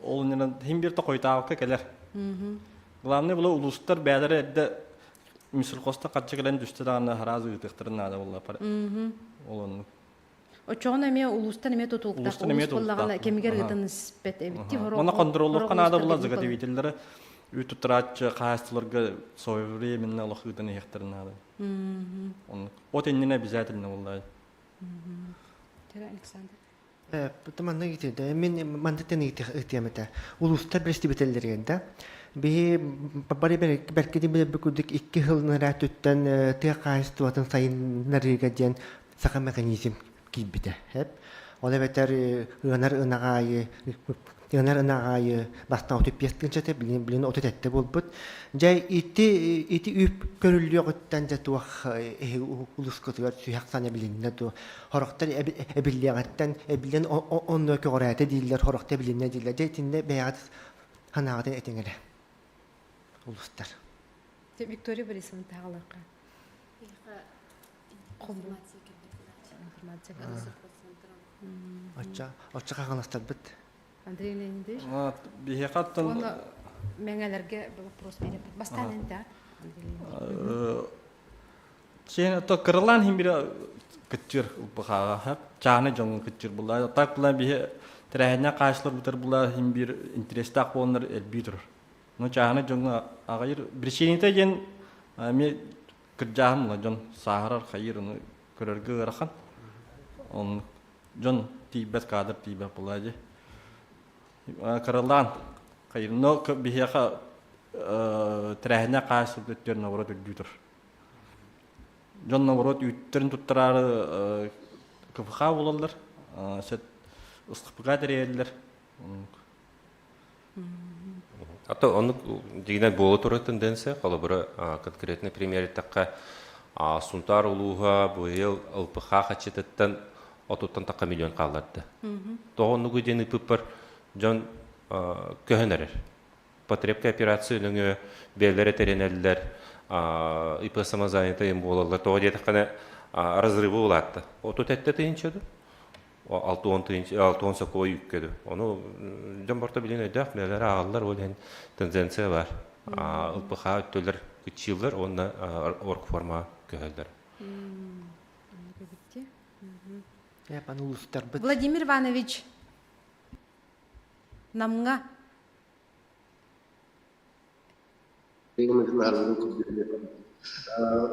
Ол иннинэн хим бир хойутаабакка кэлэр. Главное была улуустар бээлэрэ эрдэ мисрхоста хаччы кэлэн түстэ даҕаны хараас ыытыахтарын наада буолла. Ол оннук. Оччоҕуна эмиэ улуустан эмиэ тутулуктаах. Улуус буоллаҕына кэмигэр ыытан испэт эбит. Онно контроллуохха наада була заготовителлары үүт туттарааччы хаһаайыстыбаларга своевременно олох ыытан иһиэхтэрин наада. Оннук. От иннинэ обязательно буолла. Александр. Манна итирдэ мин мантан ыытыам этэ. Улуустар бэрэстэбиитэллэригэр да биһи бары бэркитин билэрбит курдук икки сыл ыраатыттан тыа хаһаайыстыбатын сайыннарыыга диэн саха механизм киирбитэ. Ол эбэтэр ыанар ынах аайы ыанар ынах аайы бастаан 35 тыһыынча билин билин 37 буолбут. Дьэ ити ити үп көрүллүөҕүттэн дьэ туох эһи улускутугар сүһэх сана билиннэ дуо? Сорохтор эбиллиэҕиттэн эбиллэн онно көҕүрээтэ дииллэр, сорохтор эбилиннэ дииллэр. Дьэ итиннэ бэйэҕит санааҕытын этиҥ эрэ. Улустар. Виктория Борисовна таҕаларга. Информация Оччо оччо хаҥаластарбыт. Андрей Леонидович. Биһиэхэ оттон мэҥэлэргэ вопрос биэрэбит. Бастаан энтэ. Сен ото кыралаан хин бире кытчыр ылбахаага чааны дьоҥҥо кытчыр булла. Так була биһи тэрээһиннээх хаачылар бутар була хин бир интерестээх буоланнар элбии турар. Но чааны дьоҥҥо аҕайыр причината диэн эми кырдьааһын була дьон сааһырар хайыр ону көрөргө ыарахан. Он дьон тиийбэт кадр тиийбэт була дии. Кыралаан хайыр но биһиэхэ тэрээһиннээх хаачыстыбата өттүгэр наоборот үрдүү турар. Дьон наоборот үүттэрин туттараары КФХ булаллар, сет СХПК тэрийэллэр. А то оннук дьиҥинэн буола турар тенденция, холобура, конкретный пример эттэххэ, Сунтаар улууһа быйыл ЛПХ хаччытыттан отуттан тахха миллион хаалларда. Тоҕо оннугу диэн ыыппыппар дьон көһөн эрэр. Потребкооперация нөҥүө бэйэлэрэ тэринэллэр, ИП самозанятый буолаллар. Тоҕо диэтэххинэ разрывы улаатта. 37 тыһыынча ду? 60 тыһыынча, 60 сокуой үккэ ду. Ону дьон барыта билин өйдөөх, бэйэлэрэ ааҕаллар, ол иһин тенденция бар. ЛПХ өттүлэр кыччыыллар уонна оргформа көһөллөр. Владимир Иванович, Намҥа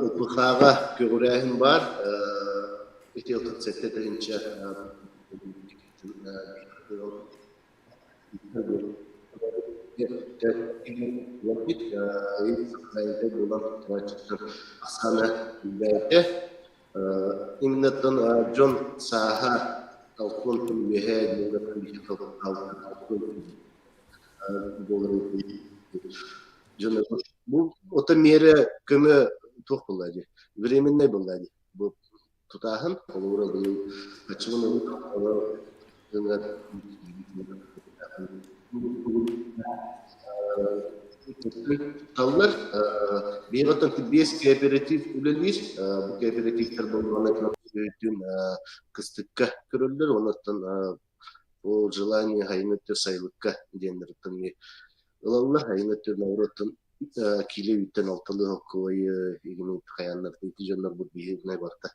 ЛПХ-ҕа көҕүрээһин баар. Ити 37 тыһыынча ахсаана элбээтэ. Именно дьон сааһа алтан күн үөһээ Бу ото миэрэ көмө туох буолла дии временный буолла дии бу тутааһын холобура быйыл Тутталлар. Биир оттон биэс кооператив үлэлиир. Бу кооперативтэр буоллаҕына кыстыкка көрөллөр. Онон Ол желание хайын өттө сайылыкка диэннэриттэн ылаллар. Хайын өттө норуоттан киилэ үүттэн алталыы холкуойу игин хайааннар ити дьоннорбут биһиги барыта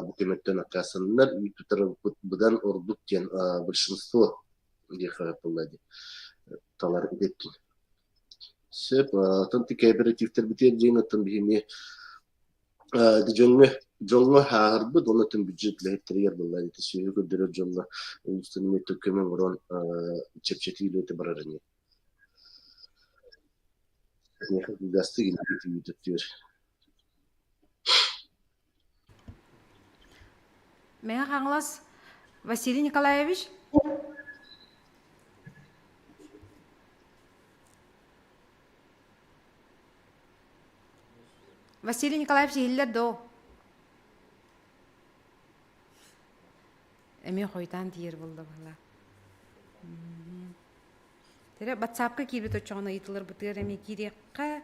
бу көмөттөн аккаастаннар үүт тутарбыт быдан ордук диэн большинство диэххэ буолла дии талар идэттин. Сөп, оттон ти кооперативтэрбитигэр диэн оттон биһини. Дьоҥҥо дьоҥҥо ааһарбыт уонна түн бюджет үлэһиттэригэр буолла ити сүөһү көрдөрөр дьоҥҥо улуустан эмиэ көмө оҥорон чэпчэтии үлэтэ барар ини. Миэхэ кылгастык инники түгэр. Мэҥэ Хаҥалас Василий Николаевич. Василий Николаевич иһиллэр доо? Эмиэ хойутаан тиийэр буолла быһыылаах. Тэрэ батсаапка киирбит оччоҕуна ыйытыларбытыгар эмиэ киириэххэ.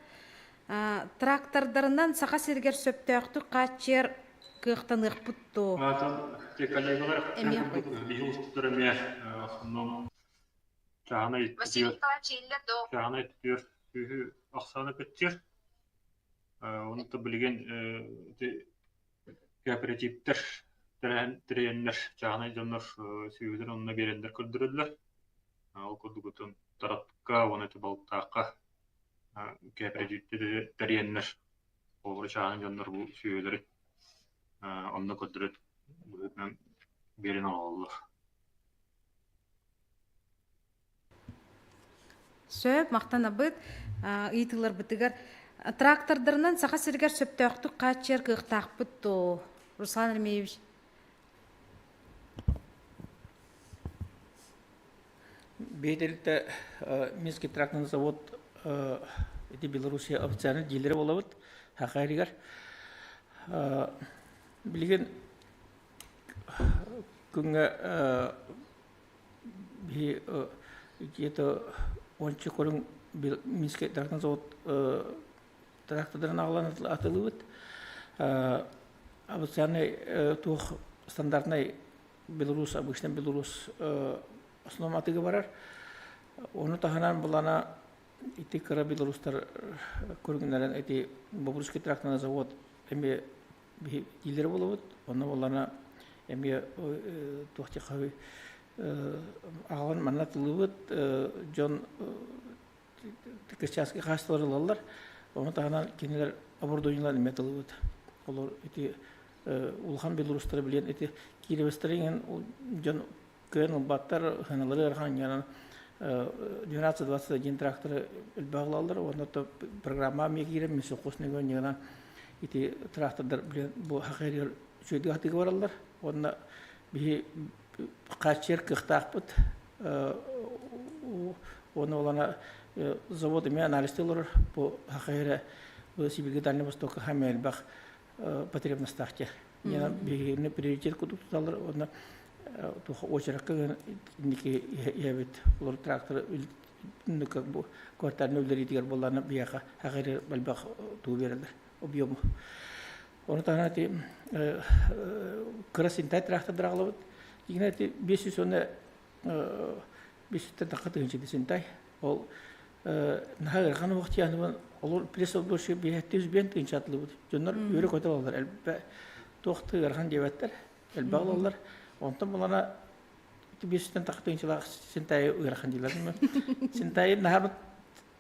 Трактордарынан Саха сиригэр сөптөөхтүк хааччыйар кыахтаныахпыт дуо? Коллегалар Эмиэ биһи устутар эмиэ основном чааһынай чааһынай түөр күүһү ахсаана көттүөр. Ону билигин кооперативтэр тэрийэннэр чааһынай дьоннор сүөһүлэрин онно биэрэннэр көрдөрөллөр. Ол курдугутун Таратка уонна ити Балыктаахха кооперативтэр тэрийэннэр олору чааһынай дьоннор бу сүөһүлэри онно көрдөрөн быһыытынан биэрэн оҥоһоллор. Сөп, махтанабыт. Ыйытыыларбытыгар трактордарынан Саха сиригэр сөптөөхтүк хааччыйар кыахтаахпыт дуо, Руслан Еремеевич? Биэдэлитэ Минский тракторный завод ити Белоруссия официальный дилерэ буолабыт Саха сиригэр. Билигин күҥҥэ биһи где-то уонча көрүҥ Минский тракторный завод трактордарын аҕалан атылыбыт. Официальный туох стандартный Беларусь, обычно Беларусь основном атыыга барар. Ону таһынан булана ити кыра белорустар көрүҥнэрин ити Бобруйский тракторный завод эмиэ дилер болобут. Онно булана эмиэ туох диэххэ аҕалан манна тылыбыт дьон кырчааскы хаасталар ылаллар. Ону таһынан кинилэр оборудованиелар эмиэ тылыбыт. Олор ити улахан белорустары билэн ити кировецтары иҥэн дьон кыайан ылбаттар, сыаналары ыарахан иҥэн 12-21 тракторы элбэх ылаллар уонна то программа эмиэ киирэн мин совхоз нөҥүө ити трактордар билэн бу хахайыгар үчүгэйдик атыыга бараллар уонна биһи хааччыйар кыахтаахпыт уонна олана завод эмиэ анализтыы олорор бу хахайыра бу Сибиргэ Дальний Востокка хамай элбэх потребностаах дьэ. Биһигини приоритет курдук туталлар уонна туох очеракка инники иһэбит олор трактор как бы квартальный үлэлиитигэр буоллаана биһиэхэ хахайыр элбэх туу биэрэллэр объему. Ону таһынан ити кыра синтай трактордар аҕалабыт. Дигинэ ити 500 уонна 500 тахха тыһыынча синтай. Ол наһаа ыарахан уохтияныбын олор пресс больше биэһэттиз биэн тыынча атылыбыт. Дьоннор үөрэ көтө алалар. Элбэ туох ты ыарахан диэбэттэр. Элбэх алаллар. Онтон булана 500 тахха тыынчалаах синтай ыарахан диилэр. Синтай наһаа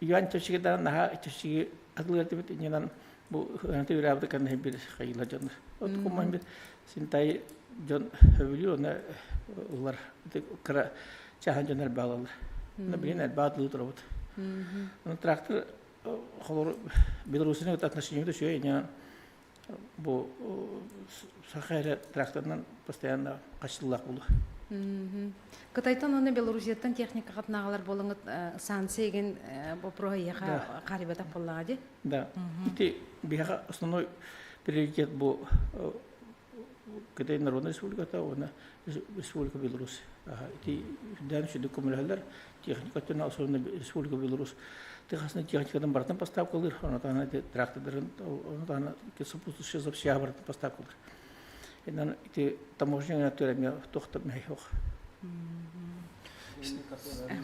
Юань чэпчэки даҕаны наһаа чэпчэки атылыыр этибит иннинэн бу ыаната үөрээбит кэннэ биир хайыылар дьоннор. От кумман бит синтай дьон сөбүлүүр уонна ылар кыра чааһан дьон элбэх ылаллар. Онно билигин элбэх атылыы турабыт. Онон трактор холор Белоруссияны кытта отношениебыт үчүгэй иннинэн бу саха эрэ тракторынан постоянно хаччыллаах буолуо. Кытайтан уонна Белоруссияттан техника хатнааҕалар буолаҥыт санкция игин боппуруоһа эйиэхэ хаарыйбатах буоллаҕа дии? Да. Ити биһиэхэ основной приоритет бу Кытай Народнай Республиката уонна Республика Беларусь. Ити үрдээн сүдү көмөлөһөллөр. Техника өттүнэн особенно Республика Беларусь тыхасына техникатын барытын поставкалыыр, ону таһынан ити трактордарын, ону таһынан сопутствующие запчасть барытын поставкалыыр. Иннан ити таможня өттүгэр эмиэ туох да мэһэй суох.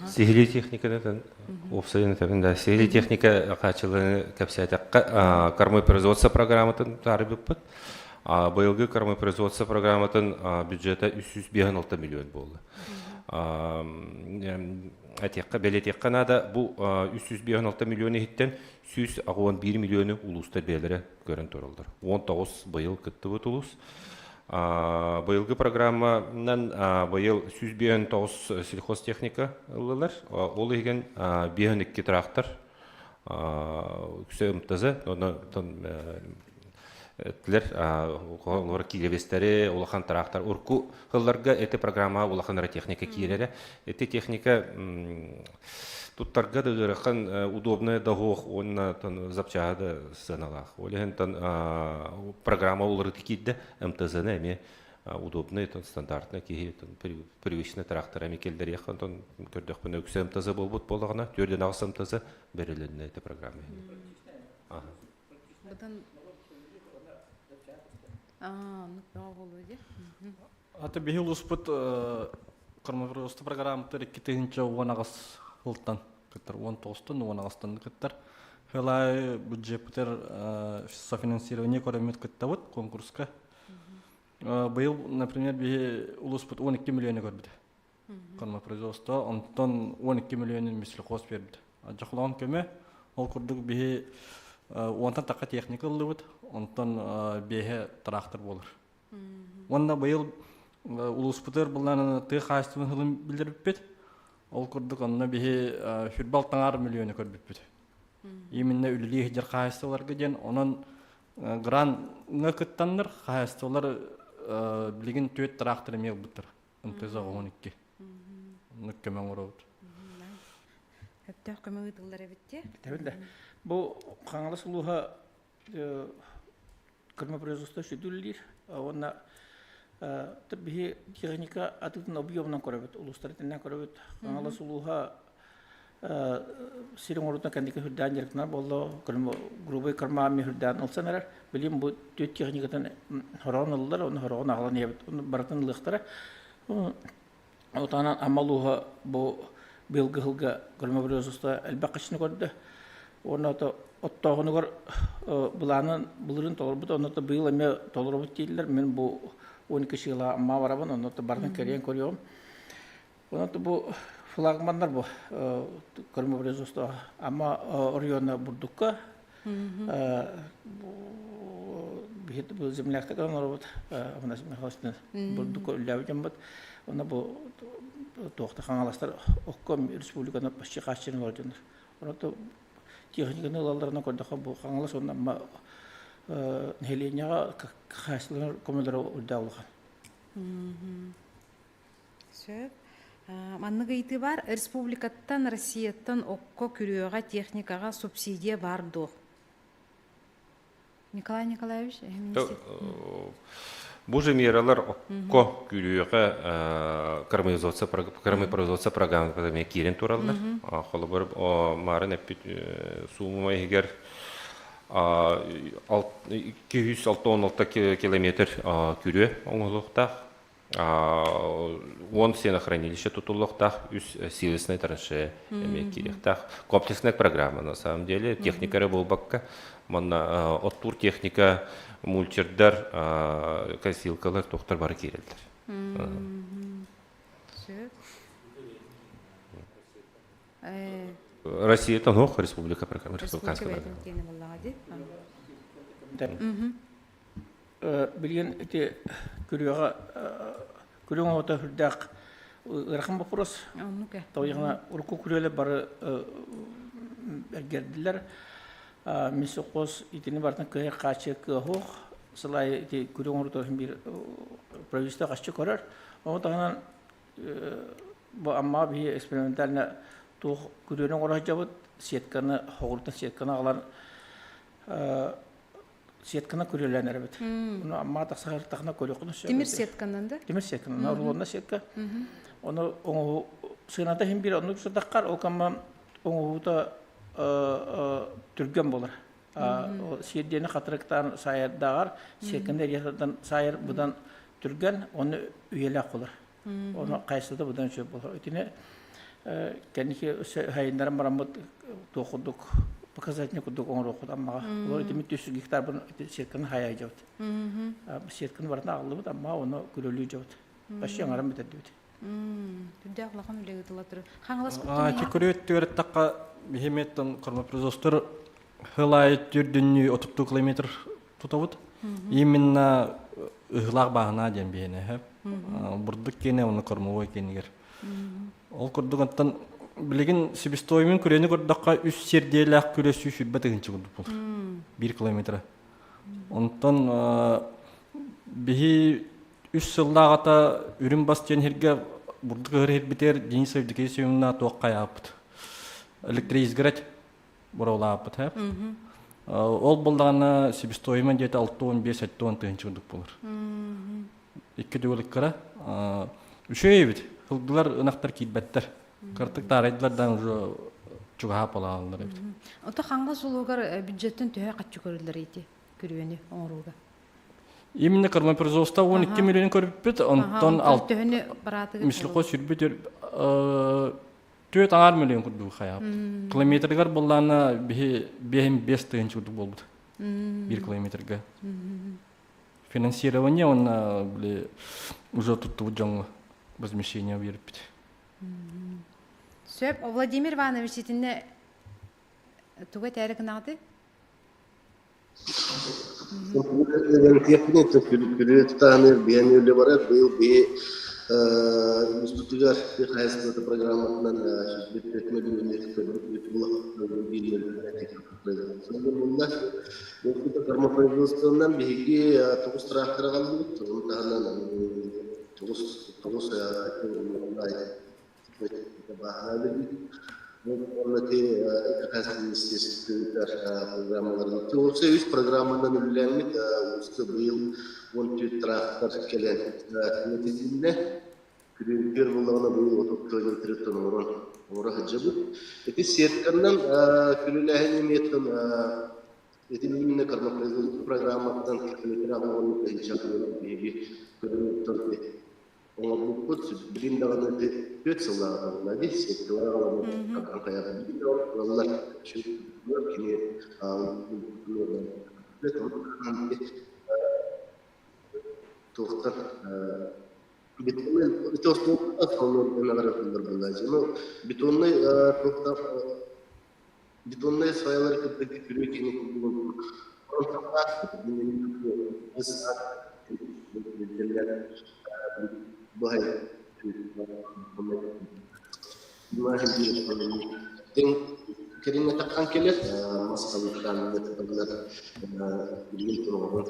Сиһилии техниканы уопсайын этэбин да сиһилии техника хааччылыыны кэпсээтэххэ кормопроизводство программатын таарыйбыппыт. Быйылгы кормопроизводство программатын бюджета 356 миллион буолла. Этиэххэ, бэлиэтиэххэ наада, бу 356 миллион иһиттэн 181 миллиону улуустар бэйэлэрэ көрөн тураллар. 19 быйыл кыттыбыт улуус. Быйылгы программанан быйыл 159 сельхозтехника ыллылар. Ол иһигэн 52 трактор, үксэ МТЗ, онон Этилэр олор киилэбистэри улахан трактор урку хылларга эти программа улахан техника киирэрэ. Эти техника туттарга да ыарахан удобная да суох уонна запчаһа да сыаналаах. Ол иһин программа уларыты киирдэ МТЗ-ны эмиэ удобный стандартный киһи привычный трактор эми келдериэх онтон көрдөхпүнэ үксэ МТЗ буолбут буоллаҕына төрдөн аҕыс МТЗ берилиннэ эти программа. Быдан Аа, оннук бөҕө буолуо дии. Аты биһи улууспут кормовродство программатыгар 2018 сылтан кыттар, 19-тан 18-тан кыттар. Хылай бюджеппытыр софинансирование көрөммүт кыттабыт конкурска. Быйыл, например, биһи улууспут 12 миллионы көрбүтэ. Кормопроизводство, онтон 12 миллионун мислехоз биэрбит. Дьохлоон көмө, ол курдук биһи уонтан тахха техника ыллыбыт, онтон биэһэ трактор буолар. Уонна быйыл улууспутугар былаан тыа хаһаайыстыбатын сылын билэрбиппит. Ол курдук онно биһи хүрбал таҥар миллиону көрбүппүт. Именно үлэлии сылдьар хаһаайыстыбаларга диэн, онон граҥҥа кыттаннар хаһаайыстыбалар билигин түөрт трактор эмиэ ылбыттар. МТЗ 12. Оннук көмө оҥоробут. Өптөөх көмө ыытыллар эбит дии. Тэбиллэ. Бу Хаҥалас улууһа кормопроизводство сүдүллүүр. Уонна биһи техника атытын объемунан көрөбүт, улуустар итиннэн көрөбүт. Хаҥалас улууһа сир оҥоруутун кэнники үрдээн дьарыктанар буолла, грубый кормами үрдээн ылсан эрэр. Билим бу түөт техникатын хороон ыллар, оны хороон аҕалан иһэбит, оны барытын ылыахтара. Отанан Амма улууһа бу быйылгы сылга кормопроизводство элбэх хаччыны көрдө. Уонна ото оттооһунугар былаанын былырыын толорбут, онно быйыл эмиэ толоробут дииллэр. Мин бу 12 сыла Амма барабын, онно барытын кэрийэн көрүөҕүм. Онон бу флагманнар бу кормопроизводство Амма оройуона бурдукка биһит бу земляктар оҥоробут Афанасий Михайлович бурдукка үллээбит дьоммут. Онно бу туохта хаҥаластар окко республиканы почти хааччыйан олорор дьоннор. Онон техниканы ылалларынан көрдөххө бу Хаҥалас уонна Амма нэһилиэнньэҕэ хаачыстыбалар көмөлөрө үрдээх улахан. Сөп. Маннык ыйытыы баар. Республикаттан, Россияттан окко, күрүөҕэ, техникаҕа субсидия баар дуо? Николай Николаевич, Бу же мералар окко, күрүөҕэ кормопроизводство программата киирэн тураллар. Холобур, марын эппит суумума иһигэр 266 километр күрүө оҥоһулуохтаах. Уон сенохранилище тутуллуохтаах, үс силосная траншея эмиэ киириэхтээх. Комплексная программа на самом деле, техника эрэ буолбакка, манна оттуур техника, мульчердар, косилкалар, туохтар бары киирэллэр. Россия тоһуох республика программа, республиканская программа. Билигин ити күрүөҕэ күрүө оҥоһута сүрдээх ыарахан боппуруос. Тоҕо урукку күрүөлэр бары эргэрдилэр. Мин сопхуос итини барытын кыайар хааччыйар кыа суох. Сыл аайы ити күрүө оҥорутугар син биир правительство хаччы көрөр. Ону таһынан бу Аммаҕа биһиги экспериментально туох күрүөнү оҥоро сылдьабыт, сетканы, хоҕуруттан сетканы аҕалан сетканы күрүөлээн эрэбит. Ону амма тахсаһыртахына көрүөххүн сөп. Тимир сетканан да? Тимир сетканан, рулонна сетка. Ону оҥоһу сыаната иһин биир оннук сырдаххар, ол камма оҥоһуута түргэн болар. Сиэрдиэни хатырыктаан саайардааҕар, сетканы эрийэтан саайар быдан түргэн, оны үйэлээх болар. Ону хайсыта быдан сөп болар. Итини кэнники хайыннаран бараммыт туох курдук показательный курдук оҥоруоххут аммаҕа. Олор итимит 300 гектарбын сетканы хайай дьабыт. Сетканы барытын аҕаллыбыт, амма оны күрөлүү дьабыт. Почти аҥаран бүтэрдибит. Түрдээх улахан үлэ ыытыла турар. Хаҥалас Ити күрүөт түөрэттахха биһиметтан кормопроизводствор хыл аайы түрдүннүү 32 километр тутабыт. Именно ыһылаах бааһынаа диэн биһиэнэ. Бурдук киэнэ уонна кормовой киэнигэр. Ол курдук оттон билигин себестоимын күрүөнү көрдөххө үс сиэрдиэлээх күрүө 120 тыһыынча курдук буолар. Биир километра. Онтон биһи үс сыллааҕыта Үрүҥ бас диэн сиргэ бурдук ыһар сирбитигэр Денис Евдокия Семеновна туох хайааппыт. Электроизгородь боруолааппыт. Ол буоллаҕына себестоимость диэтэ 65-70 тыһыынча курдук буолар. Икки төгүл кыра. Үчүгэй эбит. Сылгылар ынахтар киирбэттэр. Кыртык таарайдылар да уже чугаһаап алааллар эбит. Ото Хаҥалас улуугар бюджеттен төһө хаччы көрүллэр ити күрүөнү оҥорууга? Именно кормопроизводство 12 миллион көрбүппүт, онтон төһөнү бараатыгыт? Мислихо сүрбүт түөрт аҥаар миллион курдук хайаабыт. Километрыгар буоллаана биһи биэһин биэс тыһыынча курдук буолбут. Биир километрга. Финансирование уонна били уже туттубут дьоҥҥо возмещение биэрбит. Сөп. Владимир Иванович итиннэ тугу этээри гынаҕытый? Күрүө биһэн үлэ барар. Быйыл биһи институтугар хаһайыстыбата программатынан Кормопроизводствонан биһиги тоҕус трактор аҕаллыбыт. Ону таһынан тоҕус тоҕус Үс программанан үлэлэммит улууска быйыл 14 трактор кэлэн түҥэтилиннэ. Күрүөтүгэр буоллаҕына быйыл 30 километртан оҥорон оҥоро сылдьабыт. Ити сетканнан күрүөлээһин эмиэттэн ити именно кормопроизводство программаттан километр оҥорон биһиги көрүҥүттэн Оҥорбуппут билин даҕаны түөрт сыллааҕыта буолла дии, сеткалары аҕаламмыт ылаллар. Кини туохтар бетонный бетонный сваялары кытта күрүө кини курдук Кэриҥэ кэлэр мас билигин туруорун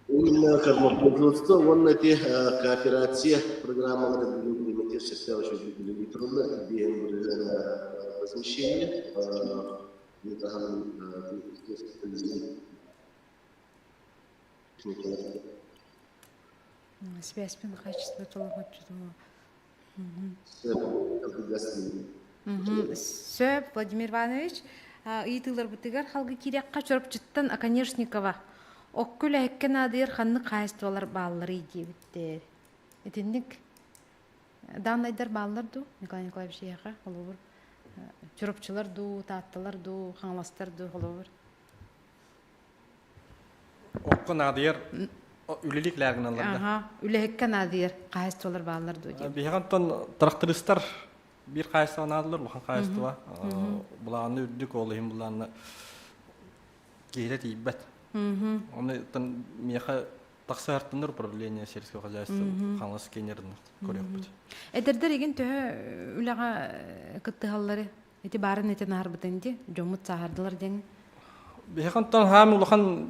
Именно кормопроизводство уонна ити кооперация программалара бүгүн билиммитигэр сөптөөх үчүгэй үлэлии тураллар. Биэһин бырыһыан возмещение Связьпин качество толоҕоччутума. Сөп, Владимир Иванович. Ыйытыыларбытыгар халгы киириэххэ Чурапчыттан Оконешникова. Окко үлэһиккэ наадыйар ханнык хаһаайыстыбалар баалларый диэбиттэр. Итинник дааннайдар бааллар дуу, Николай Николаевич эйиэхэ, холобур, Чурапчылар дуу, Таатталар дуу, Хаҥаластар дуу, холобур. Окко наадыйар үлэлик лээгиналлар да. Аха, үлэһиккэ наадыйар хаһаайыстыбалар бааллар дуо диэн. Биһиги онтон трактористар биир хаһаайыстыба наадалар, улахан хаһаайыстыба. Былааны үрдүк, ол иһин былааны киһитэ тиийбэт. Оны миэхэ тахсыһартыннар управление сельского хозяйства Хаҥалас киинерин көрүөхпүт. Эдэрдэр игин төһө үлэҕэ кыттыһаллары Ити баарын этин аһарбытын ди, дьоммут сааһырдылар диэн. Биһиги онтон хаам улахан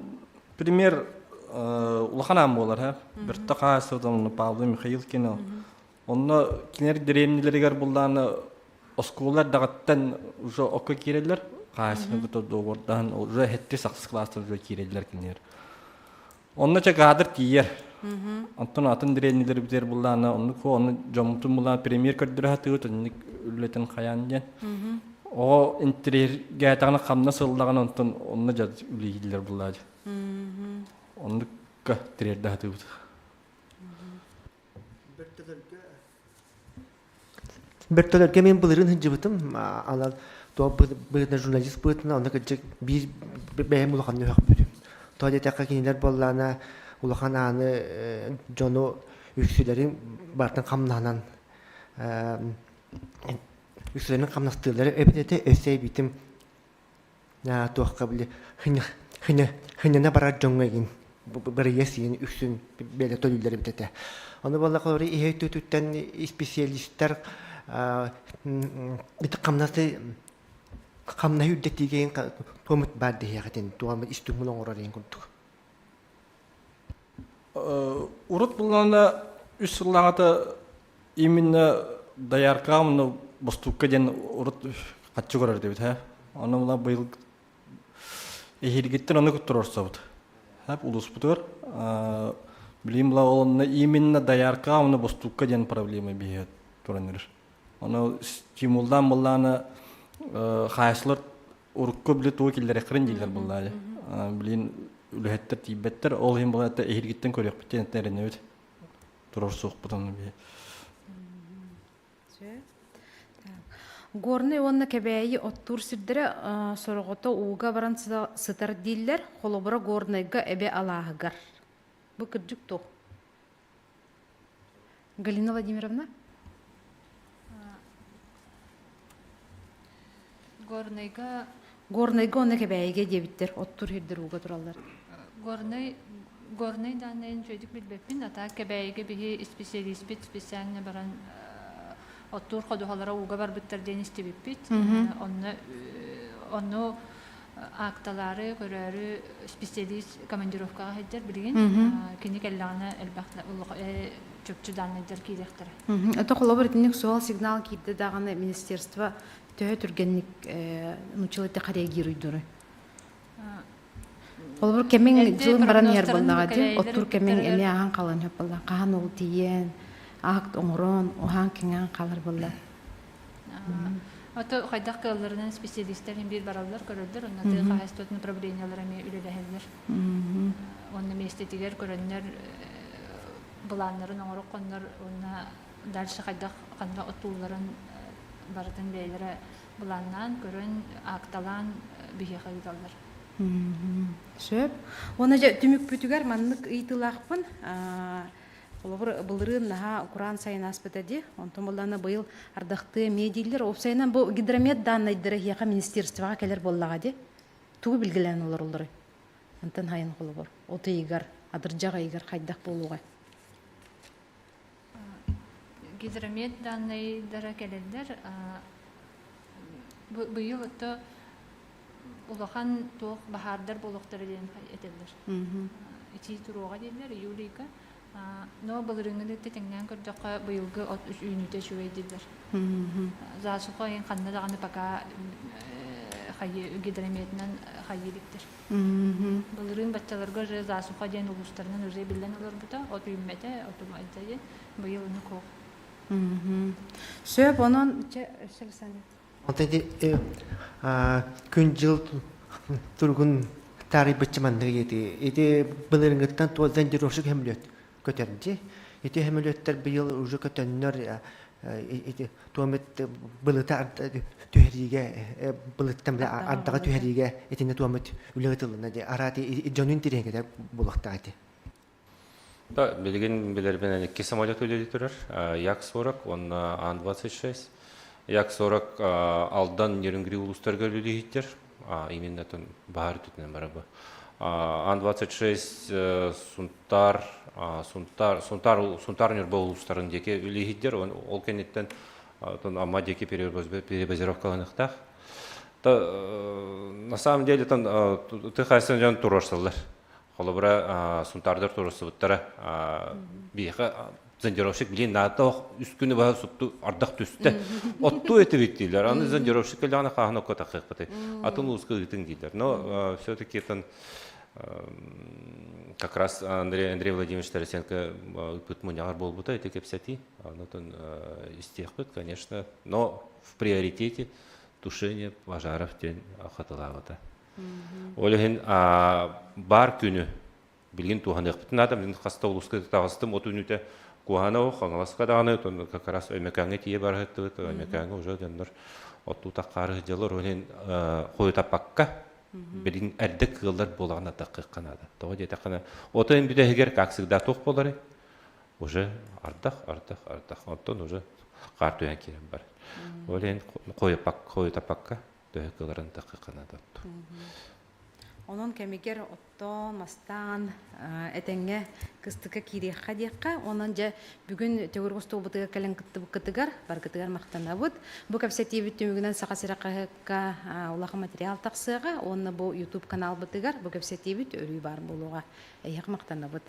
пример улахан аан буолар ха. Бөртө хаасытын Павел Михаил кино. Онно кинилэр дэриэбинэлэригэр буллааны оскуолалар даҕаттан уже окко киирэллэр. Хаасыны кытта договордаһан уже хетти сакс класстар уже киирэллэр кинилэр. Онно чэ каадыр тиийэр. Онтон атын дэриэбинэлэр бүтэр буллаана оннук ону дьоммутун буллаан премьер көрдөрө сатыыбыт оннук үлэтин хайаан диэн. Оҕо интириэргээтэҕинэ хамнас ыллаҕына онтон онно дьа үлэлииллэр буллаа дьэ. Оннукка тириэрдэ сатыыбыт. Бөртөлөргө мин былырыын сылдьыбытым, анал туох быһыытынан журналист быһыытынан онно кырдьык биир бэйэм улаханнык үөхпүтүм. Тоҕо диэтэххэ кинилэр буоллаҕына улахан ааны дьону үксүлэрин бартын хамнаһынан үксүлэрин хамнастыыллара эбит этэ өссө эбитим туохха били хынньана барар дьоҥҥо игин бырыйас иин үксүн бэлэ төлүүллэр эбит этэ. Ону буоллахха иһэ өттүттэн исписиэлистэр ити хамнасы хамнаһы үрдэтиигэ туомут баар диһиэхитин туомут истуҥмун оҥорор иин курдук. Урут буллаҕына үс сыллааҕыта именно дояркаҕа муну бостуукка диэн урут хаччы көрөр этибит һэ. Ону мула быйыл эһиилгиттэн ону туруорсабыт. Һэп улууспутугар билигин була ол онно именно дояркаҕа уонна бостуукка диэн проблема биһиэхэ туран эрэр. Ону стимулдаан буллаҕына хаайсылар урукку били тугу киллэрэххэрин дииллэр буллаайа. Билигин үлэһиттэр тиийбэттэр, ол иһин була эһиилгиттэн көрүөхпүт диэн эрэнэбит. Туруорсуохпут онно биһи. Горнай уонна Кэбээйи оттуур сирдэрэ сороҕото ууга баран сытар дииллэр, холобура Горнайга Эбэ алааһыгар. Бу кырдьык туох? Галина Владимировна? Горнайга Горнайга уонна Кэбээйигэ диэбиттэр, оттуур сирдэр ууга тураллар. Горнай Горнай дааннайын үчүгэйдик билбэппин, а так Кэбээйигэ биһи исписэлииспит специально баран оттуур ходуһалара ууга барбыттар диэн истибиппит. Онно онно акталаары, көрөөрү специалист командировкаҕа сылдьар билигин. Кини кэллэҕинэ элбэх чопчу дааннайдар киириэхтэрэ. Это холобур итинник суол сигнал киирдэ даҕаны министерство төһө түргэнник нууччалыы эттэххэ реагируйдуруй? Холобур кэмиҥ дьылын баран иһэр буоллаҕа дии, оттуур кэмиҥ эмиэ аһан хаалан сөп буолла. Хаһан ол тиийэн, акт оҥорон, уһаан-кэҥээн хаалар буолла. Ото хайдах кыалларынан специалистар биир бараллар, көрөллөр, онно тыа хаһаайыстыбатын управлениелара эмиэ үлэлэһэллэр. Онно миэстэтигэр көрөннөр былааннарын оҥороххоннор уонна дальше хайдах ханна оттуулларын барытын бэйэлэрэ былааннаан, көрөн, акталаан биһиэхэ ыыталлар. Сөп. Уонна дьэ түмүкпүтүгэр маннык ыйытыылаахпын. Холобур, былырыын наһаа кураан сайын ааспыта дии. Онтон буоллаҕына быйыл ардахтыы эмиэ дииллэр. Уопсайынан бу гидромет дааннайдара эһиэхэ министерствоҕа кэлэр буоллаҕа дии. Тугу билгэлээн олороллоруй? Онтон хайын холобур, от ыйыгар, атырдьах ыйыгар хайдах буолуоҕай? Гидромет дааннайдара кэлэллэр. Быйыл ото улахан туох баһаардар буолуохтара диэн этэллэр. Итии туруоҕа дииллэр июль ыйга. Но былырыыҥҥыны тэҥнээн көрдөххө, быйылгы от үүнүүтэ үчүгэй дииллэр. Засуха ыйын ханна даҕаны пока хайыы гидрометынан хайыы иликтэр. Былырыын баччаларга уже засуха диэн улуустарынан уже биллэн олорбута, от үүммэтэ, отум айда диэн. Быйыл ону куох. Сөп, онон чэ, Александр. Онтон ити күн-дьыл туругун таарыйбычча маннык ити. Ити былырыҥҥыттан туох зондировщик сөмөлүөт көтөрдү. Ити сөмөлүөттэр быйыл уже көтөннөр ити туомит былыта түһэриигэ былыттан бile ардаҕа түһэриигэ итиннэ туомит үлэ ытыллына ди араати дьонун тириэҥкэтэ булуохтаах ити. Да, билигин билэрбинэн икки самолет үлэлии турар. Як-40 уонна Ан-26. Як-40 Алдан Нерюнгри улуустарыгар үлэлииһиттэр. Именно тон баһаар үтүтүнэн барабы. Ан-26 Сунтаар, Сунтаар, Сунтаар, Сунтаар Ньурба улуустарын диэки үлэлииһиттэр. Ол кэнниттэн Амма диэки перебазировкаланыахтаах. На самом деле тон тыа хаһаайыстыбатын дьон туруорсаллар. Холобура, Сунтаардар туруорсубуттара. Биһиэхэ зондировщик билин наада үс күнү баһа супту ардах түстэ. Оттуу этибит дииллэр. Аны зондировщик кэллэҕинэ хааһын окко тахыахпытый. Атын улууска ыытыҥ дииллэр. Но все-таки это как раз Андрей, Андрей Владимирович Тарасенко ыппыт мунньаҕар буолбута ити кэпсэтии. Онон истиэхпит, конечно, но в приоритете тушение пожаров диэн хатылаабыта. Ол иһин баар күнү билигин туһаныахпытын наада. Мин хаста улууска таҕыстым от үүнүүтэ Куоһанов, Хаҥаласка даҕаны как раз Өймөкөөҥҥө тиийэ барыһыттыбыт. Өймөкөөҥҥө уже дьоннор оттуу таххаары сылдьаллар. Ол иһин хойутаппакка. Билигин эрдэ кыаллар буолаҕына таххыахха наада. Тоҕо диэтэххинэ, отон бүтэһигэр как всегда туох буоларый? Уже ардах, ардах, ардах. Онтон уже хаар түһэн киирэн барар. Ол иһин хойутаппакка төһө кыаларын таххыахха наада. Онон кэмигэр оттоон, мастаан этэҥҥэ кыстыкка киириэххэ диэххэ. Онон дьэ бүгүн төгүрүк остуолбутугар кэлэн кыттыбыккытыгар баргытыгар махтанабыт. Бу кэпсэтиибит түмүгүнэн Саха сирэ хаһыакка улахан материал тахсыаҕа уонна бу YouTube каналбытыгар бу кэпсэтиибит өрүү баар буолуоҕа. Эйиэхэ махтанабыт.